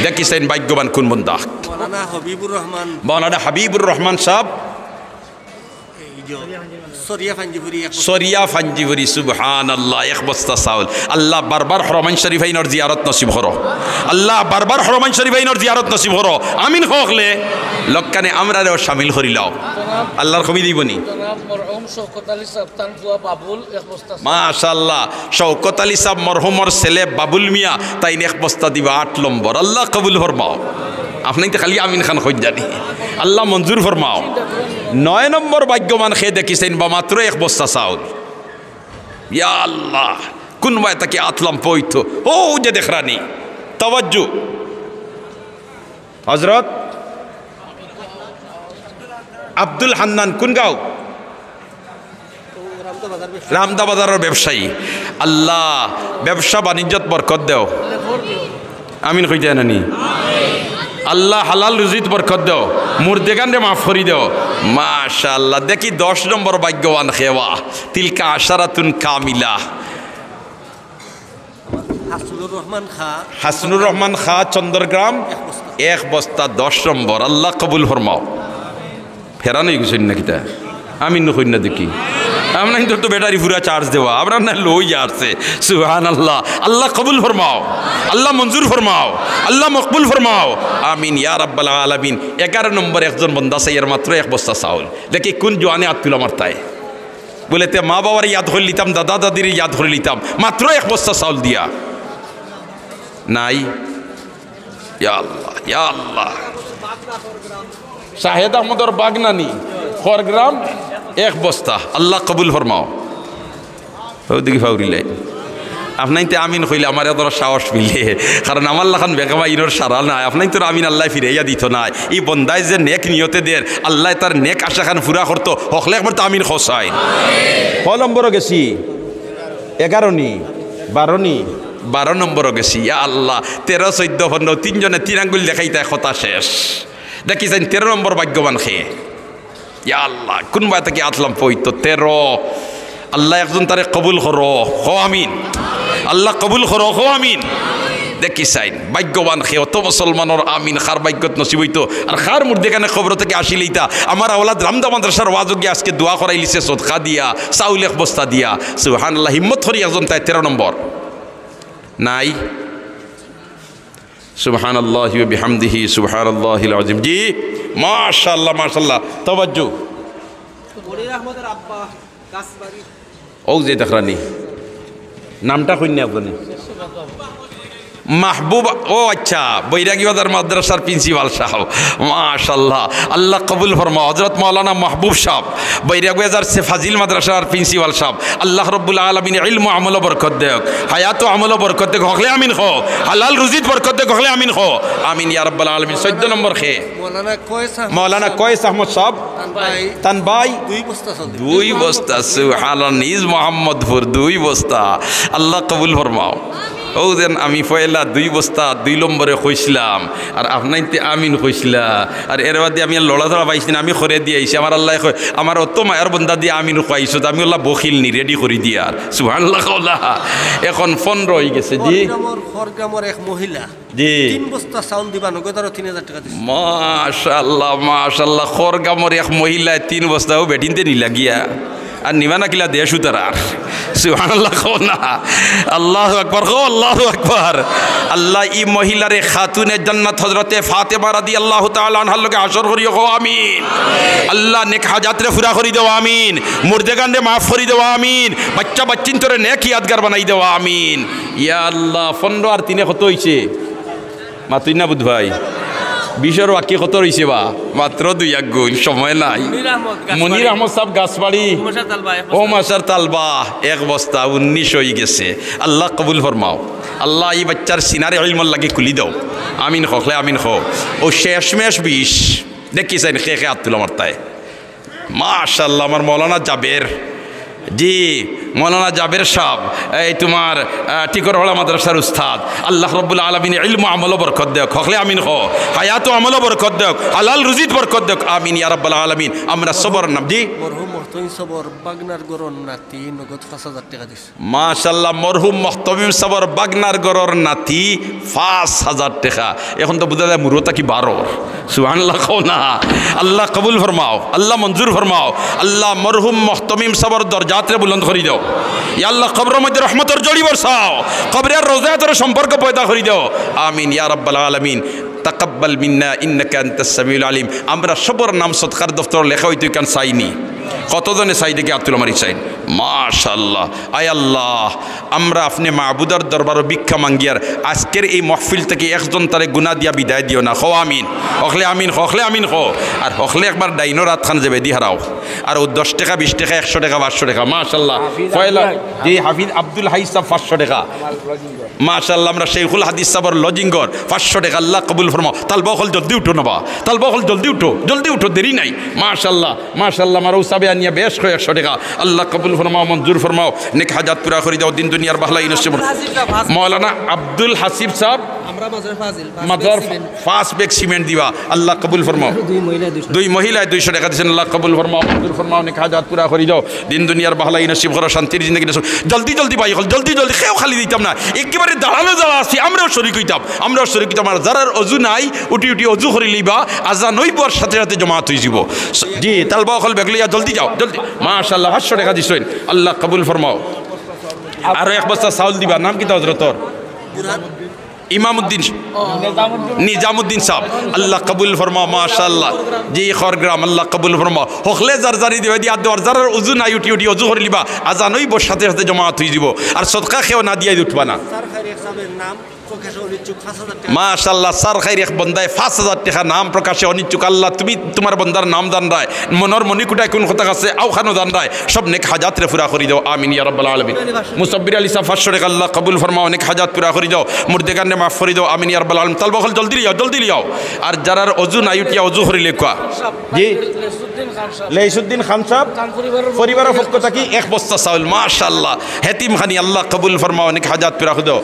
দেখিছইন ভাগ্যবান কুন বন্দা। মৌলানা হাবিবুর রহমান। মৌলানা হাবিবুর রহমান সাব। এই যে সরিয়া ফাঞ্জিপুরি এক বস্তা। সরিয়া ফাঞ্জিপুরি, সুবহানাল্লাহ, এক বস্তা চাউল। আল্লাহ বারবার হরমাইন শরীফাইনর জিয়ারত নসিব করো। আল্লাহ বারবার হরমাইন শরীফাইনর জিয়ারত নসিব করো। আমিন কও হকলে। লক্কানে আমরারেও শামিল করিলাও। আল্লাহর কমি দিবনি। জনাব মরহুম শওকত আলী সাব, তান ফুয়া বাবুল, এক বস্তা চাউল। মাশাআল্লাহ, শওকত আলী সাব মরহুমর ছেলে বাবুল মিয়া, তাইন এক বস্তা দিবা, আট নম্বর। আল্লাহ কবুল ফরমাও। আপনি তো খালি আমিন খান কইন জানি। আল্লাহ মঞ্জুর ফরমাও। নয় নম্বর ভাগ্যবান কে দেখিছইন বা মাত্র এক বস্তা চাউল। ইয়া আল্লাহ, কুনবায় থাকি আতলাম পইতো। ও যে দেখরানি, তাওয়াজ্জু। হজরত আব্দুল হান্নান, কুন গাঁও? রামদা বাজারর ব্যবসায়ী। আল্লাহ ব্যবসা বাণিজ্যত বরকত দেও। আমিন কইতা নানি? আল্লাহ হালাল রুজিত বরকত দেও, মুর্দেগানরে মাফ করি দেও। মাশাআল্লাহ, দেখি দশ নম্বর ভাগ্যবান কে বা। তিলকা আশারাতুন কামিলা। হাসনুর রহমান খা। হাসনুর রহমান খা, চন্দরগ্রাম, এক বস্তা। এক বস্তা, দশ নম্বর। আল্লাহ কবুল ফরমাও। হেরান অইগেছইন না কিতা? আমিন কইন না দেখি। আপনাইনতর তো ব্যাটারি পুরা চার্জ দেওয়া, আপনার না লই আসছে। সুবহানাল্লাহ। আল্লাহ কবুল ফরমাও, আল্লাহ মঞ্জুর ফরমাও, আল্লাহ মকবুল ফরমাও। আমিন ইয়া রাব্বাল আলামিন। এগারো নম্বর একজন বন্দা চাইয়ার মাত্র এক বস্তা চাউল। দেখি কুন জোয়ানে আত তুলা মারতায়। বুলে, তে মা বাবারে ইয়াদ করিলিতাম, দাদা দাদিরে ইয়াদ করিলিতাম, মাত্র এক বস্তা চাউল দিয়া। নাই। ইয়া আল্লাহ, ইয়া আল্লাহ। শাহেদ আহমদর বাগনানি, খড়গ্রাম, এক বস্তা। আল্লাহ কবুল ফরমাও। অউ দেখি ফাউরিলাই। আপনাইনতে আমিন কইলে আমার এত সাহস মিলে, কারণ আমার লাখান বেকামা ইনোর সারা নাই। আপনাইনতর আমিন আল্লায় ফিরাইয়া দিতো নায়। ই বন্দায় যে নেক নিয়তে দের, আল্লায় তার নেক আশাখান পুরা করতো। হকলে একবার তো আমিন কও চাই। ক নম্বরো গেছি? এগারো নি, বারো নি, বারো নম্বরো গেছি। ইয়া আল্লাহ, তেরো, চৈদ্দ, পনেরো, তিনজনে তিন আঙ্গুল দেখাইতায়, কথা শেষ। দেখিছইন তেরো নম্বর ভাগ্যবান কে। ইয়া আল্লাহ, কুনবায় থাকি আতলাম পইতো তেরো। আল্লাহ একজন তারে কবুল করো, কও আমিন। আল্লাহ কবুল করো, কও আমিন। দেখিছইন ভাগ্যবান কে, অত মুসলমানর আমিন কার ভাগ্যত নসিব অইতো, আর কার মুর্দেগানে কবর থাকি আসিলিতা। আমার আওলাদ রামদা মাদ্রাসার ওয়াজো গিয়া আজকে দোয়া করাইলিছে সদকা দিয়া, চাউল এক বস্তা দিয়া। সুবহানাল্লাহ, হিম্মত করি একজন তাই তেরো নম্বর। নাই? সুবহানাল্লাহি ওয়া বিহামদিহি, সুবহানাল্লাহিল আযীম। জি, মাশাআল্লাহ, মাশাআল্লাহ। তাওয়াজ্জু। মনির আহমদের আব্বা, কাছবাড়ি। অউ যে দেখরানি। নামটা কইন না আপনি? মাহবুব, ও আচ্ছা, বৈরাগী বাজার মাদ্রাসার প্রিন্সিপাল সাব। মাশাআল্লাহ, আল্লাহ কবুল ফরমাও। হযরত মাওলানা মাহবুব সাব, বৈরাগী বাজার সে ফাজিল মাদ্রাসার প্রিন্সিপাল সাব। আল্লাহ রব্বুল আলামিন ইলম আমলো বরকত দেউক, হায়াত আমলো বরকত দেউক, হকলে আমিন কও। হালাল রুজিত বরকত দেউক, হকলে আমিন কও। আমিন ইয়া রাব্বাল আলামিন। চৈদ্দ নম্বর কে? মৌলানা কয়েস আহমদ মৌলানা সাব। কয়েস আহমদ সাব। তান ভাই। তান ভাই। দুই বস্তা চাউল। দুই বস্তা, সুবহানাল্লাহ, নিজ মোহাম্মদপুর, দুই বস্তা। আল্লাহ কবুল ফরমাও। অউ যেন আমি পয়লা দুই বস্তা দুই নম্বরে কইছলাম, আর আপনাইনতে আমিন কইছলা, আর এর বাদে আমি আর লড়াচড়া পাইছি না, আমি করে দিয়া আইছি। আমার আল্লায় কয়, আমার অত মায়ার বন্দা দিয়া আমিন কইছো, তো আমি আল্লাহ বখিল নি, রেডি করি দিয়ার। সুবহানাল্লাহ কওলা। এখন পনেরো অইগেছে, জি। খড়গ্রামর, খড়গ্রামর এক মহিলা জি। তিন বস্তা চাউল দিবা, নগদ আরো তিন হাজার টেকা দিছে। মাশাআল্লাহ, মাশাআল্লাহ। খড়গ্রামর এক মহিলায় তিন বস্তাও বেটিনতে নিলা গিয়া। আর নিবা না কিলা দেশ উতারার। সুবহানাল্লাহ কও না। আল্লাহু আকবার কও, আল্লাহু আকবার। আল্লাহ ই মহিলারে খাতুনে জান্নাত হযরতে ফাতেমা রাদিয়াল্লাহু তাআলা আনহার লগে হাশর করিও, কও আমিন। আল্লাহ নেক হাজাতরে পুরা করি দেও, আমিন। মুর্দেগানরে মাফ করি দেও, আমিন। বাচ্চা বাচ্চিন্তরে নেক ইয়াদগার বানাই দেও, আমিন। ইয়া আল্লাহ, পনেরো আর তিনে কত অইছে? মাতুই না বুধ ভাই। বিশর বাকি কত রইছে বা? মাত্র দুই এক গুল, সময় নাই। মুনির আহমদ গাছবাড়ি। মুনির আহমদ সাব গাছবাড়ি। ও মাসার তালবা, এক বস্তা। ও মাসার তালবা, এক বস্তা, উনিশ অই গেছে। আল্লাহ কবুল ফরমাও। আল্লাহ ই বাইচ্চার সিনারে ইলমর লাগি খুলি দেও। আমিন কও, হকলে আমিন কও। ও শেষমেশ বিশ। দেখি চাইন, খে খে আত তুলা মারতায়। মাশাআল্লাহ, আমার মৌলানা জাবের। জি, মৌলানা জাবের সাব, এই তোমার, আহ, টিকরহলা মাদ্রাসার উস্তাদ। আল্লাহ রব্বুল আলামিন ইলম আমলো বরকত দেউক। হকলে আমিন কও। হায়াত আমলো বরকত দেউক। হালাল রুজিত বরকত দেউক। আমিন ইয়া রাব্বাল আলামিন। আমরা সবর নাম, জি। মরহুম মহতমিম সাবর বাগনার ঘরর নাতি নগদ পাঁচ হাজার টেকা দিছে। মাশাআল্লাহ, মরহুম মহতমিম সাবর বাগনার ঘরর নাতি পাঁচ হাজার টেকা। এখন তো বুঝা যায় মুরো থাকি বারর। সুবহানাল্লাহ কও না। আল্লাহ কবুল ফরমাও, আল্লাহ মঞ্জুর ফরমাও। আল্লাহ মরহুম মহতমিম সাবর দরজাতরে বুলন্দ করি দেও। ইয়া আল্লাহ কবরর মধ্যে রহমতর জড়ি বরসাও। কবরে আর রোজাতর সম্পর্ক পয়দা করি দেও। আমিন ইয়া রাব্বাল আলামিন। তাকাব্বাল মিন্না ইন্নাকা আনতাস সামিউল আলিম। আমরা সবর নাম সদকার দফতর লেখা অইতো ইখান চাইনি। কতজনে চাই দেখি আত তুলা মারি চাইন। মাশাআল্লাহ। আয় আল্লাহ, আমরা আপনে মাবুদর দরবারো ভিক্ষা মাঙ্গিয়ার আজকের এই মহফিল থাকি একজন তারে গুনা দিয়া বিদায় দিও না। কও আমিন। হকলে আমিন, হকলে আমিন কও। আর হকলে একবার ডাইনর আতখান জেবেদি হারাও। আর অউ দশ টেকা, বিশ টেকা, একশো টেকা, পাঁচশো টেকা। মাশাআল্লাহ। পয়লা, জি, হাফিজ আব্দুল হাই সাব পাঁচশো টেকা। মাশাআল্লাহ, আমরা শেখুল হাদিস সাবর লজিং ঘর, পাঁচশো টেকা, আল্লাহ কবুল ফরমাও। তালবা অকল জলদি উঠো না বা, তালবা অকল জলদি উঠো, জলদি উঠো, দেরি নাই। মাশাআল্লাহ, মাশাআল্লাহ, আমার উসাবে আনিয়া বেশ কয় একশো টেকা, আল্লাহ কবুল ফরমাও, মঞ্জুর ফরমাও, নেক হাজাত পুরা করি দেও, দিন দুনিয়ার ভালাই নসিব। মৌলানা আব্দুল হাসিব সাব, আমরা মাজার ফাজিল, পাঁচ মাজার ব্যাগ সিমেন্ট। পাঁচ ব্যাগ সিমেন্ট দিবা, আল্লাহ কবুল ফরমাও। দুই মহিলায় দুইশো। দুই মহিলায় দুইশো টেকা দিছেন, আল্লাহ কবুল ফরমাও, মঞ্জুর ফরমাও, নেক হাজাত পুরা করি দেও। দিন দুনিয়ার ভালাই নসিব করো, শান্তির জিন্দেগি নসিব। জলদি জলদি ভাই অকল, জলদি জলদি, কেউ খালি দিতাম না, একেবারে দাঁড়ানো যারা আছি, আমরাও শরিক অইতাম, আমরাও শরিক অইতাম। আর যারার অজু নাই, উঠি উঠি অজু করি লইবা, আজান অইবার সাথে সাথে জমাত অইযিবো। স-, জি, তালবা অকল ব্যাগ লইয়া জলদি যাও, জলদি। মাশাআল্লাহ, পাঁচশো টেকা দিছইন, আল্লাহ কবুল ফরমাও। আরো এক বস্তা চাউল দিবা, নাম কিতা হজরতর? ইমামউদ্দিন, নিজামউদ্দিন সাব, আল্লাহ কবুল ফরমাও, মাশাআল্লাহ। জি, খড়গ্রাম, আল্লাহ কবুল ফরমাও। হকলে যার যারি দিবা, দি আর দেওয়ার, যারার অজু নাই, উঠি উঠি অজু করি লিবা, আজান অইবো, সাথে সাথে জমাত অইযিবো। আর সদকা কেউ না দিয়া উঠবা না। মাশাআল্লাহ, সার খাইর এক বন্দায় পাঁচ হাজার টেকা, নাম প্রকাশে অনিচ্ছুক। আল্লাহ, তুমি তুমার বন্দার নাম জানরায়, মনর মনিকুটায় কুন কথা আছে, অউখানও জানরায়, সব নেক হাজাতরে পুরা করি দেও। আমিন ইয়া রাব্বাল আলামিন। মুসাব্বির আলী সাব পাঁচশো টেকা, আল্লাহ কবুল ফরমাও, নেক হাজাত পুরা করি দেও, মুর্দেগানরে মাফ করি দেও। আমিন ইয়া রাব্বাল আলামিন। তালবা অকল জলদি লিয়াও, জলদি লিয়াও। আর যারার অজু নাই, উঠিয়া অজু করি লেখা। জি? লেইসুদ্দিন খান সাব, পরিবারর পক্ষ থাকি এক বস্তা চাউল, মাশাআল্লাহ। হেতিমখানি, আল্লাহ কবুল ফরমাও, নেক হাজাত পুরা করি দেও।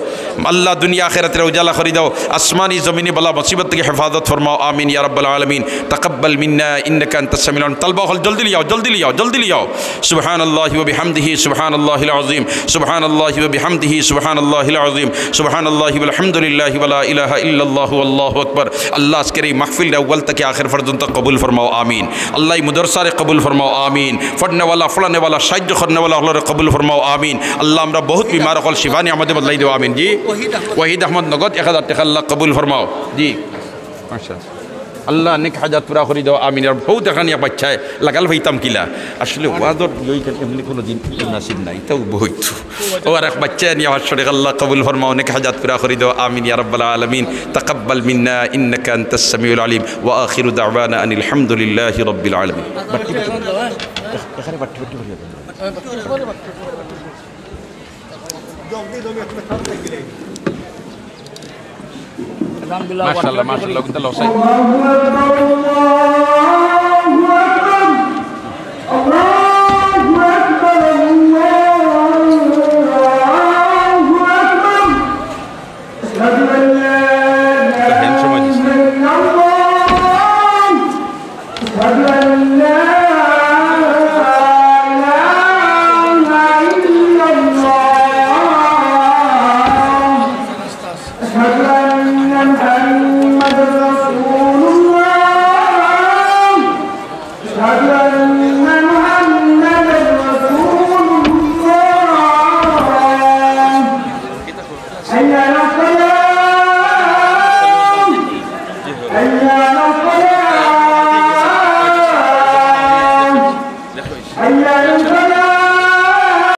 আল্লাহ দুনিয়া আখিরাতরে উজালা করি দেও, আসমানি জমিনি বালা মুসিবত থাকি হেফাজত ফরমাও, আমিন ইয়া রাব্বাল আলামিন। তাকাব্বাল মিন্না ইন্নাকা আনতাস সামিউল আলিম। তালবা অকল জলদি লিয়াও, জলদি লিয়াও, জলদি লিয়াও। সুবহানাল্লাহি ওয়া বিহামদিহি, সুবহানাল্লাহিল আযীম, সুবহানাল্লাহি ওয়া বিহামদিহি, সুবহানাল্লাহিল আযীম, সুবহানাল্লাহি ওয়াল হামদুলিল্লাহি ওয়া লা ইলাহা ইল্লাল্লাহু ওয়াল্লাহু আকবার। আল্লাহ আজকের এই মাহফিলরে আউয়াল থাকি আখের পর্যন্ত কবুল ফরমাও, আমিন। আল্লাহ এই মাদ্রাসারে কবুল ফরমাও, আমিন। পড়নেওয়ালা, পড়ানেওয়ালা, সাহায্য করনেওয়ালা অকলরে কবুল ফরমাও, আমিন। আল্লাহ আমরা বহুত বিমার অকল শিফা নিয়ামতে বদলাই দেও, আমিন। জি, ওয়াহিদ আহমদ নগদ এক হাজার টেকা, আল্লাহ কবুল ফরমাও। জি, মাশাআল্লাহ। আল্লাহ নেক হাজাত পুরা করি দেও, আমিন। আর বহুত দেখানি এক বাচ্চায় লাগাল পাইতাম কিলা। আসলে ওয়াজর ইয়ে এখানে এমনি কোনো দিন মুনাসিব নাই, তাও বহুত। ও আর এক বাচ্চায় নিয়া পাঁচশো টেকা, আল্লাহ কবুল ফরমাও, নেক হাজাত পুরা করি দেও, আমিন ইয়া রাব্বাল আলামিন। তাকাব্বাল মিন্না ইন্নাকা আনতাস সামিউল আলিম। ওয়া আখিরু দাওয়ানা আনিল হামদুলিল্লাহি রাব্বিল আলামিন। বাট্টি, বাট্টি। এখ-, এখানে বাট্টি, বাট্টি, বাট্টি। মাশাআল্লাহ, মাশাআল্লাহ, কিন্তু লসাই। أشهد أن محمدا رسول الله. أشهد أن محمدا رسول الله. حي على الصلاة. حي على الصلاة. حي على الفلاح.